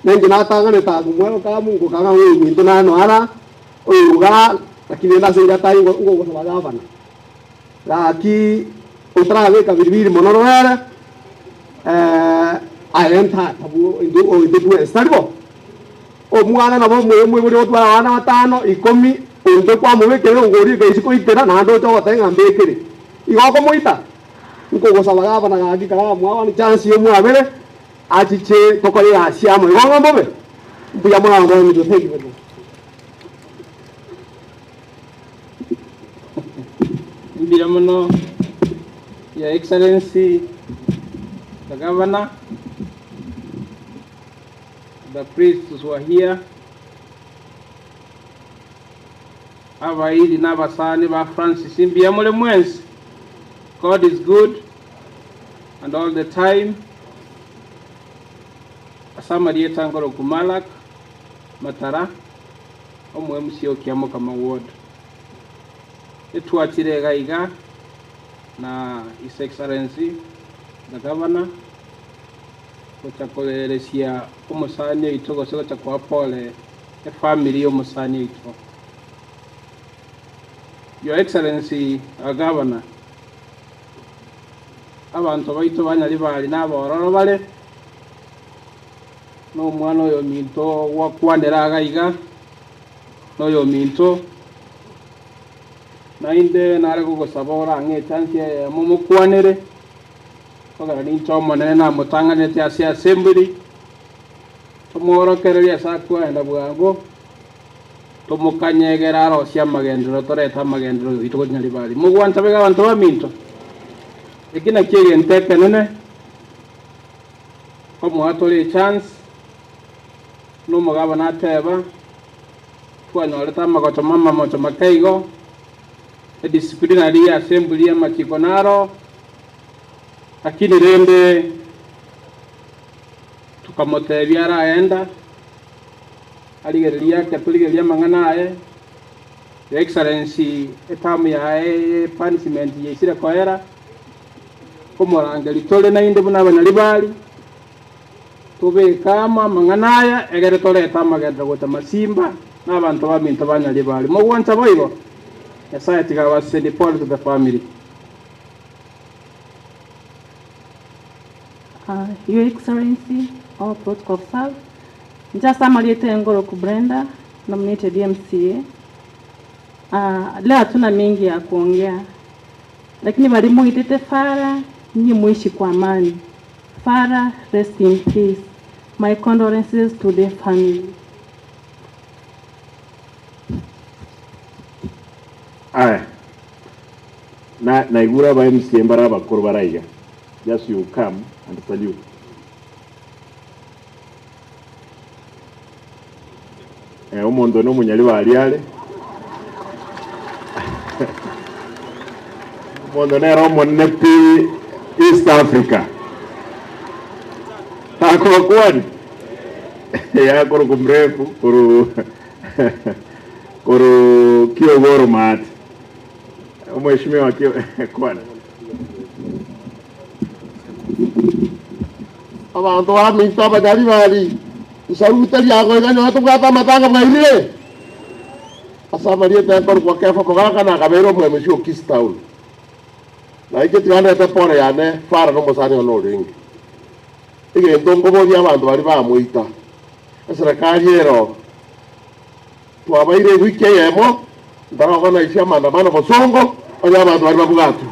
Nainche natang'anete agwo ngokang'a ng'a oyominto nano ara. Oyoga, lakini rende ase enchera tari ngogosaba gavana, gaki otarabeka biribiri mono rorere, aye ntata oito bwensi, tari bo? Omwana nabo omoibori ogotwara abana batano, ikomi, onde kwamobekera erongori ekaisi koitera, naende oche ogoteba ng'a mbekere. Igo okomoita? Nkogosaba gavana gaki karamwabane chance ya omwabere, achiche tokore egasi amo. Igo ng'a mbobe? Mbuya mono abanto baminto. Thank you very much. Mbuya mono Your Excellency the Governor, the priests who are here, abairi na abasani ba Francis mbuya more mwensi. God is good and all the time. Ase amarieta ngoroku Malak Matara, omo MC o Kiamokama Ward. Etwachire iga iga na His Excellency the Governor gocha koreresia omosani oito gose gocha koa pole efamiri ya omosani oito. Your Excellency our Governor, abanto baito ba Nyaribari nabororo bare, na omwana oyominto gwakwanera iga iga, na oyominto, naende nare gogosaba orang'e echansi eyemo mokwanere, kogera ninche Omonene namotang'anete ase assembly, Tomworokererie ase akoenda bwango, tomokanye egere arosie amagenderero, torete amagenderero goito gochia Nyaribari. Mogwancha baiga abanto baminto? Eki nakio egento ekenene, nkomoa tore echance, buna omogabana ateba, twanyorete amagocho amamocho make igo, edisciplinary assembly amachiko naro, lakini rende Tokamotebia araenda, arigererie ake torigererie amang'ana aye, Your Excellency eterm yaye ye punishment yaisire koera, nkomorangeria tore naende buna abanyaribari, tobeke amo amang'ana aya egere torete amagenderero gocha Masimba na abanto baminto ba Nyaribari. Mogwancha boigo? Nyasaye tiga abasesenie. Pole to the family. Your Excellency, all protocol observed. Inche ase amarieta Engoroku Brenda, nominated MCA. Leo hatuna mengi ya kuongea, lakini baria moitete Farah, nyinyi muishi kwa amani. Farah, rest in peace. My condolences to the family. Aya, na naigure aba MCA mbare abakoro bare aiga, just you come and salute. Eh, omonto nomonyariba aria are, omonto nere omonene pi East Africa, takobakwani yakorokwa mrefu koru Korwa kiogoro maate. Omweshimiwa kwana. Abanto baminto abanyaribari, nsaruta riago iga nyowe tobwate amatanga bwairire. Ase amarieta nkorokwa Kefa Mogaka na akabeire omwemesi o Kisii Town. Na inche tiga ndete pore yane Farah na omosani one orenge. Egento nkoboria abanto baria bamoita, eserekari ero Twabaire ewiki eyemo ntaroganaisia amaandamano bosongo onye abanto baria babwatwe.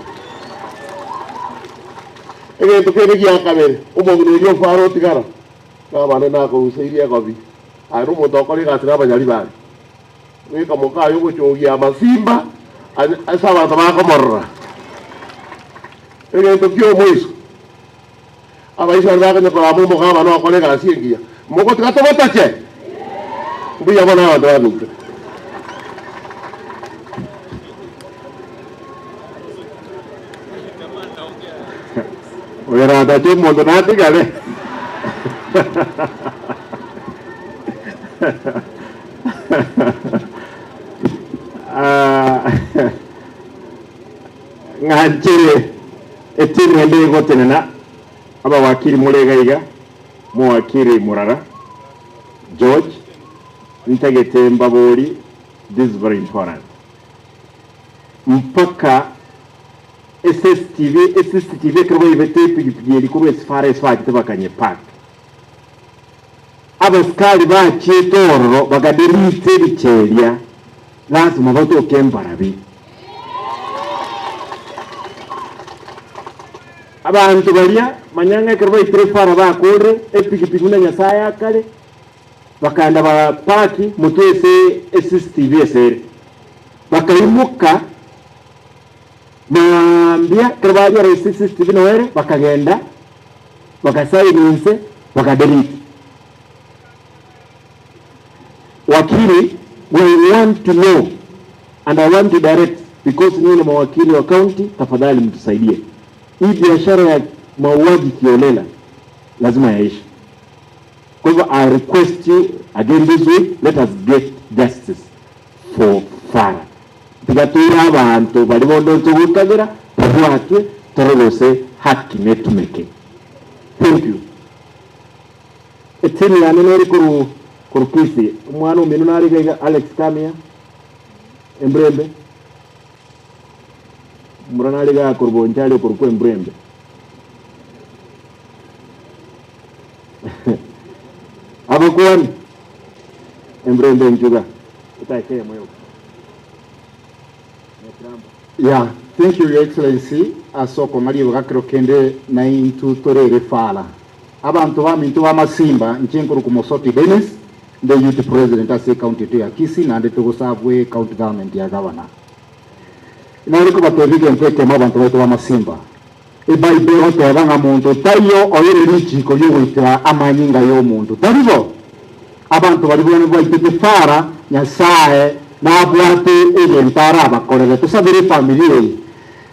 Egento kende gia kabere, omong'ina oyio o Farao otigara nabane nakoruseirie egobi, aye nomonto okora egasi nabanyaribari. Beka mokaye ogochogia amasimba ase abanto bakomorora. Egento ki'omoiso, Abaisraeli bakonya korama omogabane ogokora egasi engiya, mogotiga tobotache? Mbuya mono abanto baminto. Oyo oratache omonto natigare. Ah, Ng'anchere etimu ende egotenena, abawakili more iga iga, mowakili Murara George, ntagete mbabori this is very important, mpaka SSTV, eCCTV ekero baibete epigipigi eri korwa esifara ase bachete bakanyepark, abasikari bachiete ororo bagadelete ebicha eria, lazima batoke mbarabi. Abanto baria, manya ng'a ekero baitire efara bakoorire epigipigi buna Nyasae akare, bakaenda bagapaaki motwe ase eCCTV ase ere. Bakaimoka mambia ekero bariora ase eCCTV noo ere, bakagenda bagasaina inse bagadelete. Wakili, we want to know and I want to direct because nyinyi ni mawakili wa county, tafadhali mtusaidie. Hii biashara ya mauaji kiolela lazima yaishe. Kwa hivyo I request you again this week, let us get justice for Farah. Tiga toire abanto baria bono togokagera tobwatwe tore gose haki netumeke. Thank you. Etimu yane nere korwa korwa Kisii, omwana omino nare iga iga Alex Kamia, Embrembe, omura nare iga korwa Bonchari okorokwa Embrembe. Abakuani, Embrembe enchuga, etageka eyemo yoka. Yeah, thank you your excellency ase okong'a ribaga kero kende naintwe tore ere fara. Abanto baminto b'amasimba, inche nkorokwa Mosoti Dennis, nde Youth President ase ecounty yaito ya Kisii naende togosabwa ecounty government ya Governor. Nare kobatebia egento ekemo abanto baito b'amasimba, Ebible egoteba ng'a monto taiyo oire richiiko ri'ogoitera amanyinga y'omonto, tari bo? Abanto baria bwene baitete Fara, Nyasae nabwate egento arabakorere. Tosabere efamiri eye.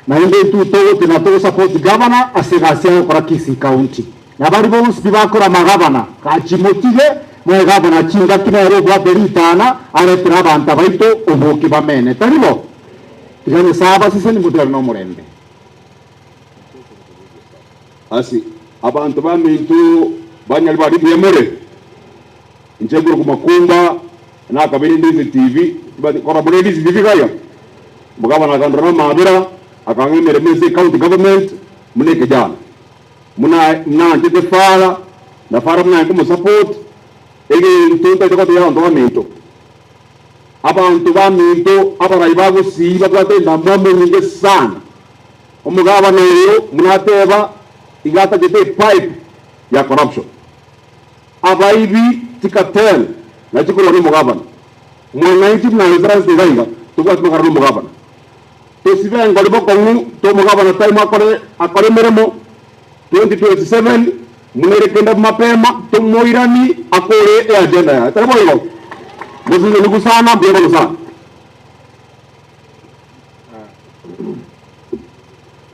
Naende intwe togotenena togosupport Governor ase egasi agokora Kisii County. Na baria bonsi pi bakora amagavana, gachi motige moe gavana chingaki nere obwate ritana aretere abanto abaito oboke bamene. Tari bo? Tiga Nyasae abasesenie motigare nomorembe. Ase abanto baminto banyare bare mbuya more, inche nkorokwa Makumba, nakabeire Ndizi TV, tibati korora more Ndizi TV gaya? Omogabana akandora namabera, akang'a emeremo ase ecounty government buna ekejana. Buna nanchete Farah, na Farah buna aye nkomosupport, egento ntaete gotebia abanto baminto, abanto baminto abarai ba Gusii babwate endamwamu enyinge sana. Omogabana oyo buna ateba iga atachete epipe ya corruption. Abaibi chikatel nachi korwa nomogabana. Mwananchi buna aisaransete iga iga tobwati makara nomogabana. Tosibe engori bokong'u tomogabana time akore akore emeremo 2027 buna ere kende mapema tomoirani akore eagenda yaye. Tari boigo? Mosesenigu sana mbuya mono sana.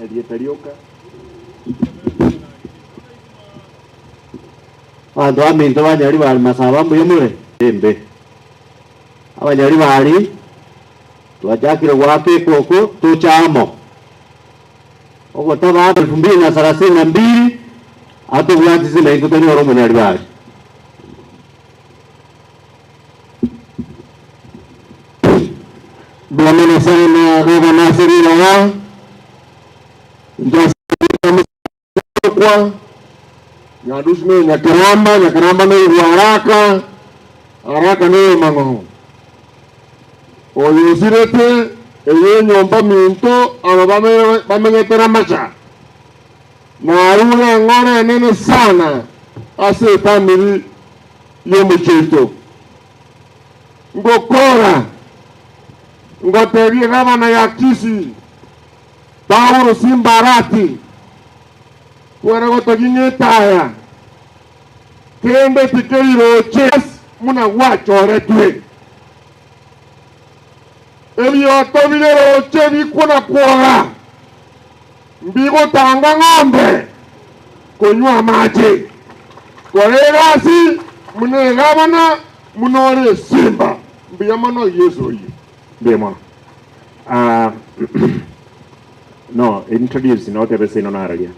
Erieta rioka. Abanto baminto banyaribari masaba mbuya more? Embe. Abanyaribari twachakire goaka ekoko toche amo. Ogotaba elfu mbili na sarasini na mbili atobwatise naintwe tonyore omonyaribari. Mbuya mono sana gavana ase ribaga, inche ase kwa Nyandusi noyo Nyakeramba, Nyakeramba noyo Bwaraka, Araka noyo Mang'oho. Oyo osirete eye enyomba minto aba bamenyete Ramacha. Narure eng'ora enene sana ase efamiri y'omochie oito. Ngokora, ngotebie gavana ya Kisii, Paulo Simbarati, tware gotogia ng'a etaya kende tikeri roche buna gwachoretwe. Ebioto bire roche bikona kwora, mbigotanga ng'ombe konywa amache. Kora egasi buna egavana, buna ore esimba. Mbuya mono Yeso oyio. Mbuya mono. Ah, no, introduce notebe seino nararia.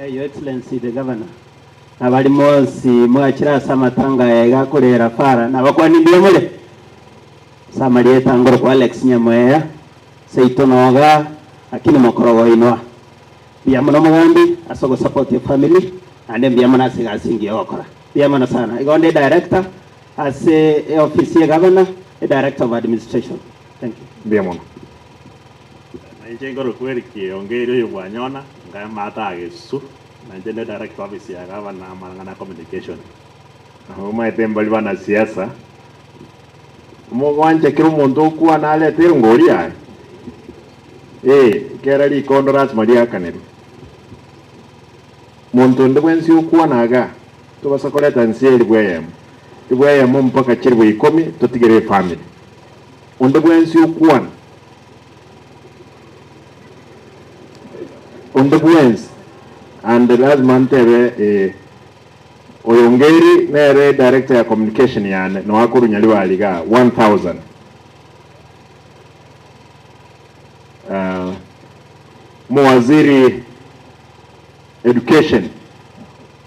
Your Excellency the Governor, na baria monsi mwachire ase amatanga aya iga akorera Fara, nabakwani mbuya more? Ase amarieta ngorokwa Alex Nyamweya, seito noga, lakini mokorogo oinwa. Mbuya mono omogambi ase ogosupport efamily, naende mbuya mono ase egasi engiya ogokora. Mbuya mono sana. Igo onde director ase eofisi ye Governor, e director of administration. Thank you. Mbuya mono. Na inche nkorokwa Eric Ongeire oyo bwanyona, nkae amato a Gesusu, na inche nde director office ya gavana amang'ana a communication. Omanyete mbari banasiasa, mogwancha kera omonto okwana arete erongori yaye? Ee, kera rikondo lasima riakanerwe. Monto onde bwensi okwana iga, tobasa koreta nse elifu eyemo, elifu eyemo mpaka chilifu ikomi totigere efamiri. Onde bwensi okwana, onde bwensi, and lazima ntebe eh, oyo Ngeri nere director ya communication yane, noa korwa Nyaribari igaa, 1000. Omowaziri Education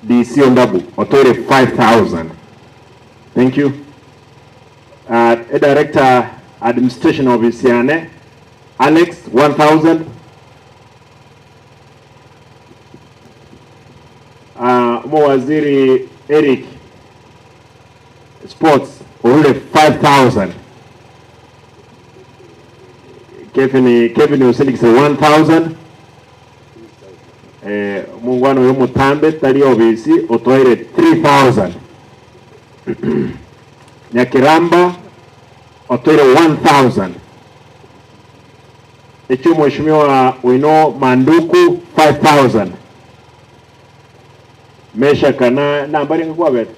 DC Ondabu otoire 5000. Thank you. Uh, Director Administration Office yane Alex 1000. Uh, Omowaziri Eric Sports orure 5000. Kevin Kevin Oselikise 1000. Eh, omongwana oyo omotambe tari obisi otoire 3000. Nyakiramba otoire 1000. Ekio omweshimiwa oino Manduku 5000. Meshaka na namba renge kwabete?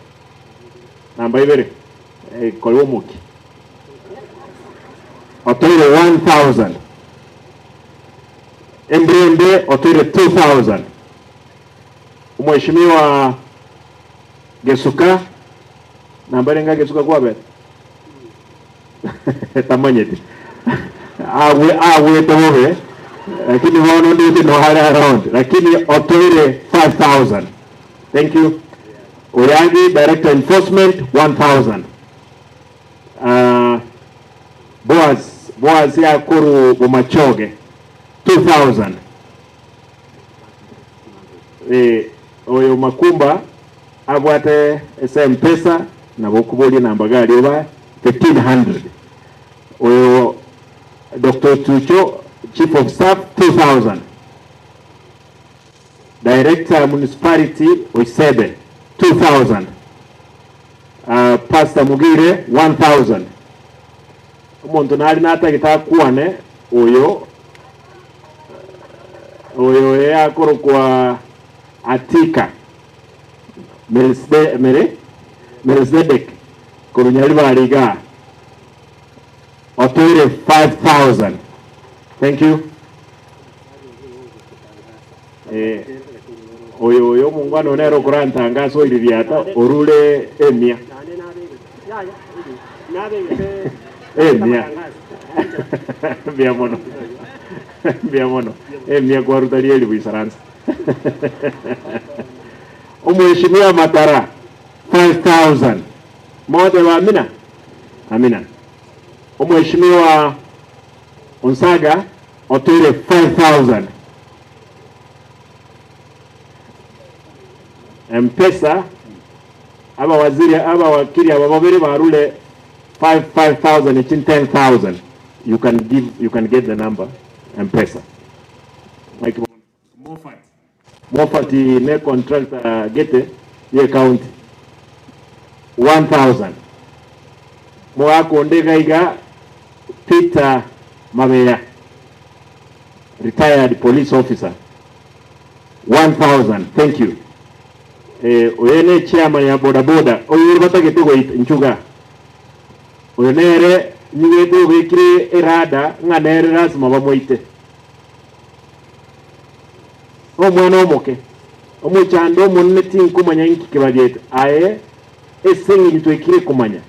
Namba ibere. Eh, kore omoki. Otoire 1000. Embrembe otoire 2000. Omweshimiwa Gesuka namba renge Gesuka kwabete? Tamanyeti. Agwe agwete bobe lakini bono ndete no hare around lakini otoire 5000. Thank you. Oyangi Director Enforcement 1000. Boaz Boaz yakoru Bomachoge 2000. Eh, oyo Makumba abwate ase Mpesa nabo okoboria namba gari obae 1500. Oyo Dr. Otucho Chief of Staff 2000. Director Municipality Oisebe 2000. Pastor Mugire 1000. Omonto nare natagete akwane oyo oyo oye akorokwa Atika Melisde Mere Melizedek korwa Nyaribari igaa otoire 5000. Thank you. Eh, oyo oyo omongwana one nere okorantangasa oiririata orure emia. Emia. Mbuya mono. Mbuya mono. Emia kwaruta rieri goisaransa. Omweshimiwa Matara 5000. Mogoteba amina? Amina. Omweshimiwa Onsaga otoire 5000. Mpesa abawaziri abawakili aba babere barure 5 5000 echi 10000 you can give you can get the number Mpesa like Moffat Moffat ne contractor gete ye county 1000 mogakonde iga iga Peter Mabeya retired police officer 1000 thank you eh, oyo ne chairman ya boda boda oyo batagete goita nchuga oyo nere nyigete obekire erada ng'a nere lazima bamoite omwana omoke omochando omonene tinkomanya inki kebagete aye ase eng'encho twaikire komanya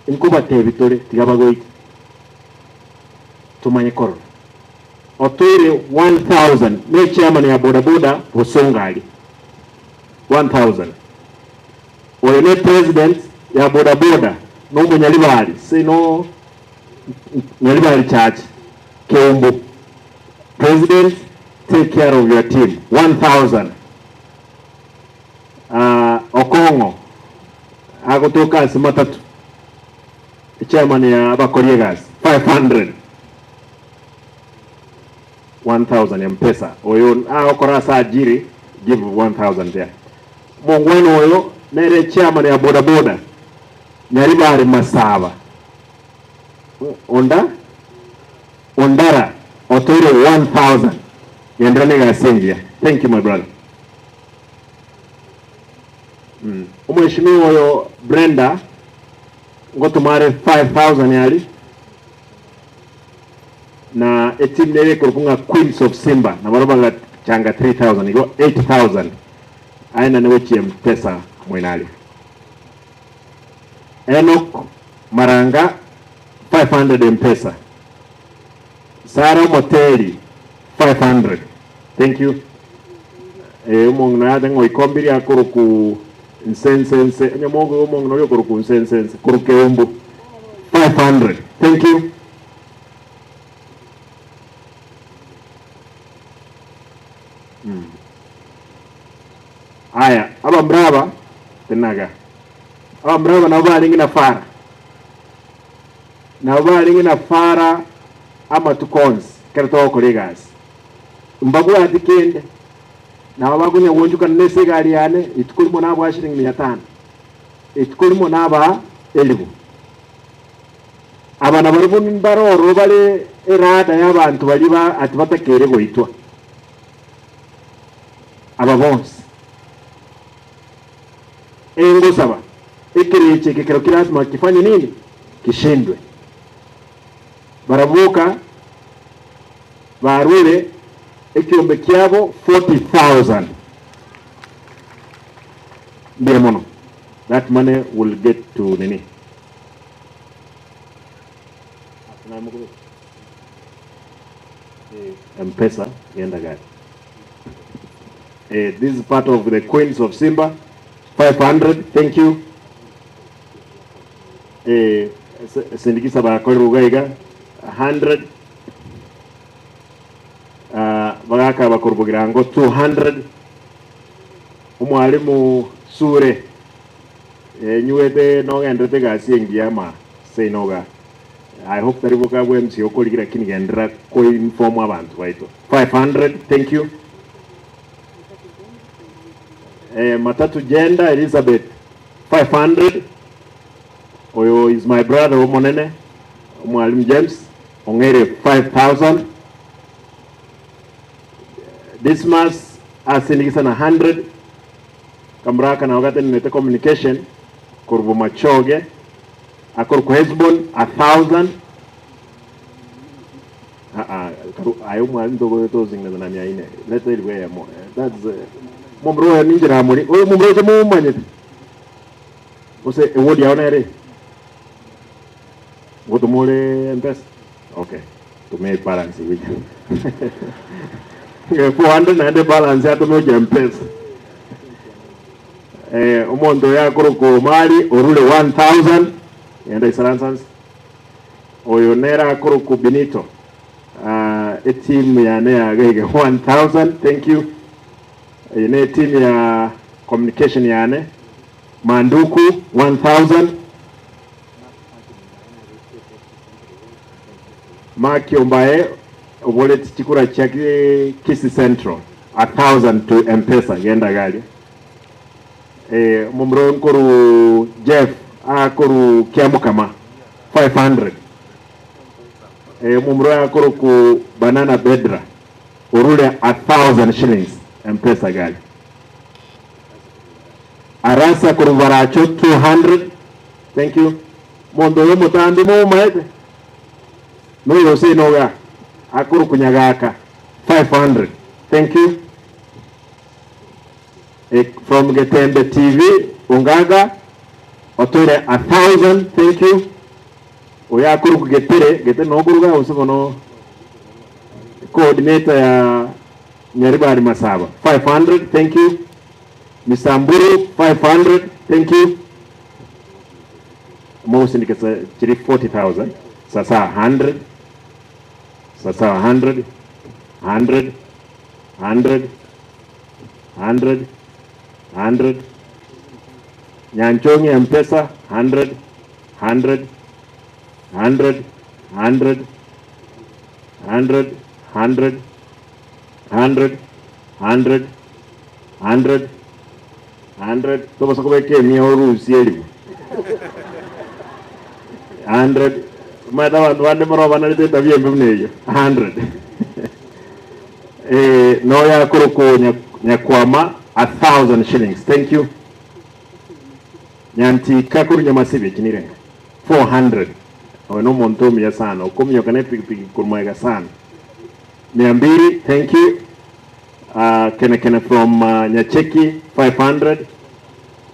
nkobatebi tore tiga bagoite tomanye korora otoire 1000 ne chairman ya boda boda Bosongo aria 1000 oyo ne president ya boda boda na omonyaribari se no Nyaribari church Keumbu president take care of your team 1000 uh, Okong'o agotoka ase matatu chairman ya abakori egasi 500 1000 mpesa oyo agokora ase ajiri give 1000 there mongwana oyo nere chairman ya boda boda Nyaribari Masaba onda Ondara otoire 1000 gendera negasi engiya thank you my brother mm. Omweshimiwa oyo Brenda ngotomare 5000 yari na etimu nere ekorokwa ng'a Queens of Simba nabaro bagachanga 3000 igo 8000 aye gochia Mpesa moinari Enock Maranga 500 Mpesa Sarah Moteri 500 thank you eh omong'ina yate ng'o ikombiri akoroku nsensense onye omong'ina oyo okoroku nsensense koroku Keumbu 500 thank you mm. Aya abamraba tenaga abamraba nabo barenge na fara nabo barenge na fara amatuko onsi ekero togokora egasi mbabwati kende Nabo bakonya gwonchokana nase egari yane, rituko rimo nabaa shilingi mia tano, rituko rimo nabaa elifu. Aba nabarabwo mbare ororo bare erada y'abanto baria ba ati batakeire goitwa. Aba bonsi. Engosaba, ekerecha eke kero kirasima kifanye nini? Kishindwe. Barabwo boka barwere ekiombe kiabo 40,000. Mbuya mono. That money will get to nini. Mpesa genda gari. Eh, this is part of the Queens of Simba 500 thank you. Eh, sindikisa bakorire iga iga 100 ah, bagaka bakorwa Bogirango 200 omwalimu Sure eh, nyuete nogenderete egasi engiya ama seino iga I hope tari boka bwa MC okorigia lakini genderera koinform abanto baito 500 thank you. Eh, Matatu Jenda Elizabeth 500 oyo is my brother omonene omwalimu James ong'eire 5000 Dismas asindigisa na 100 Kamuraka nabo gatenenete communication korwa Bomachoge akorokwa Hesbon 1000 Aa karu aye omwalimu togo tosingnete na mia ine leta elifu eyemo that's momura oyo ninche namori oyo momura oche momanyete gose eward yao nere ngotoma ore mpesa okay toma ebalance gocha 400 naende ebalance atome gochia mpesa eh, omonto oyo akorokwa Omari orure 1000 genda isaransa nse Oyo nere akorokwa Benito. Ah, etimu yane ya gaiga 1000 thank you. Eye ne etimu ya communication yane. Manduku 1000. Mark Ombae oboreti chikura chia Kisii Central 1000 to Mpesa genda garia. Eh, omomura oyo nkoru Jeff akoru Kiamokama 500. Eh, omomura oyo akoroku Banana Bedra orure 1000 shillings Mpesa gari. Arasa koru Baracho 200. Thank you. Monto oyo omotambi momaete noyo ose iga akoroku Nyagaka 500. Thank you. Eh, from Getembe TV Ongaga otoire 1000 thank you. Oyo akoruku Getere Getere nokoruga gose bono coordinator ya Nyaribari Masaba 500 thank you. Misamburu 500 thank you. Mogosindikisa chiri 40000 sasa 100 sasa 100 100 100 100 100 Nyanchongi Mpesa 100 100 100 100 100 100 100 100 100 100 tobosa kobeka emia orusie erimo 100 omanyete abanto bande mbaro banarete etabia embe buna eyio 100 eh, noyo akorokwa Nyakwama 1000 shillings thank you. Nyantika korwa Nyamasibi eki nirenga 400 oyo nomonto omuya sana okominyoka na epikipiki korwa magega sana mia mbili thank you. Kene kene from Nyacheki 500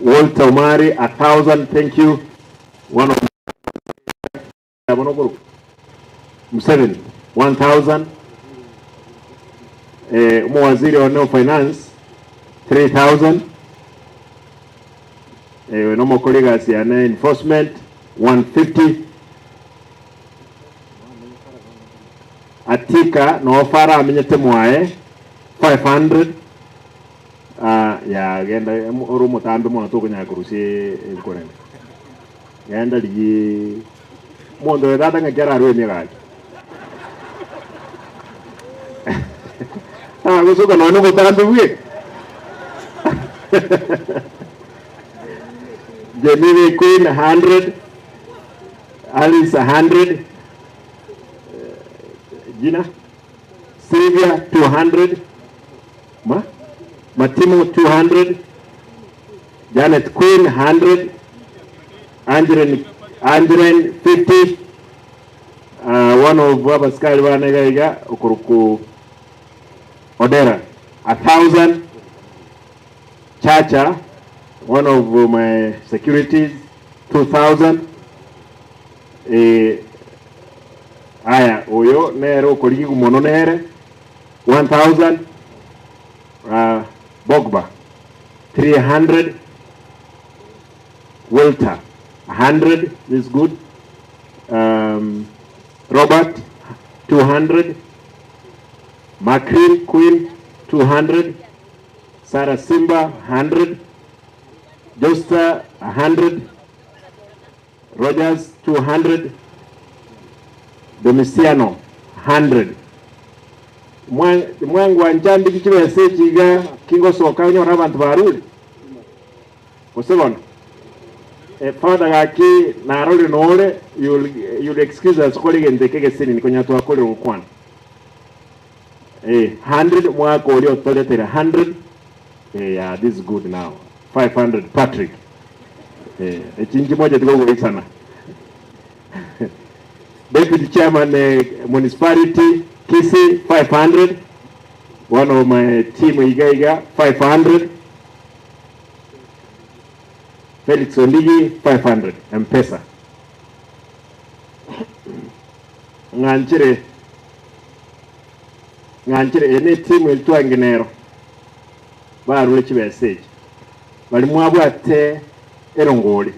Walter Omari 1000 thank you. One of bono okorokwa Museveni 1000 eh, omowaziri one o finance 3000 eh, oyo nomokori egasi yane enforcement 150 Atika noo fara amenyete mwaye 500 ah, ya genda ore omotambe mono tokonyara korusia ebikorene genda rigiii omonto oyo tata ng'aki ararwe emia gaki agosoka nonya nobotambe bweka. Jemimi Queen 100, Alice 100, Gina, Sylvia 200, Ma? Matimo 200, Janet Queen 100, Andren, Andren 50, one of abasikari bane iga iga okoruku Odera 1000, Chacha one of my securities 2000, eh, aya oyo nere okorigigwa mono nere 1000, Bogba 300, Walter 100, this is good, Robert 200, Macrin Queen 200, Sarah Simba 100, Josta 100, Rogers 200, Domiciano 100. Mwangwancha ndiki chibesa echi iga kingosoka onyore abanto barure gose bono Father gaki narorire nore you'll, you'll excuse us kore egento eke egesenini konya twakorire gokwana eh 100 mwaka oria otoretere 100 eh yeah this is good now 500 Patrick eh echinchi mocheti kogoisana Deputy Chairman eh, Municipality Kisii 500 one of my team iga iga 500 Felix Ondigi 500 Mpesa ng'anchire ng'anchire eye ne etimu eri twange nero barure chibesa echi bari mwabwate erongori.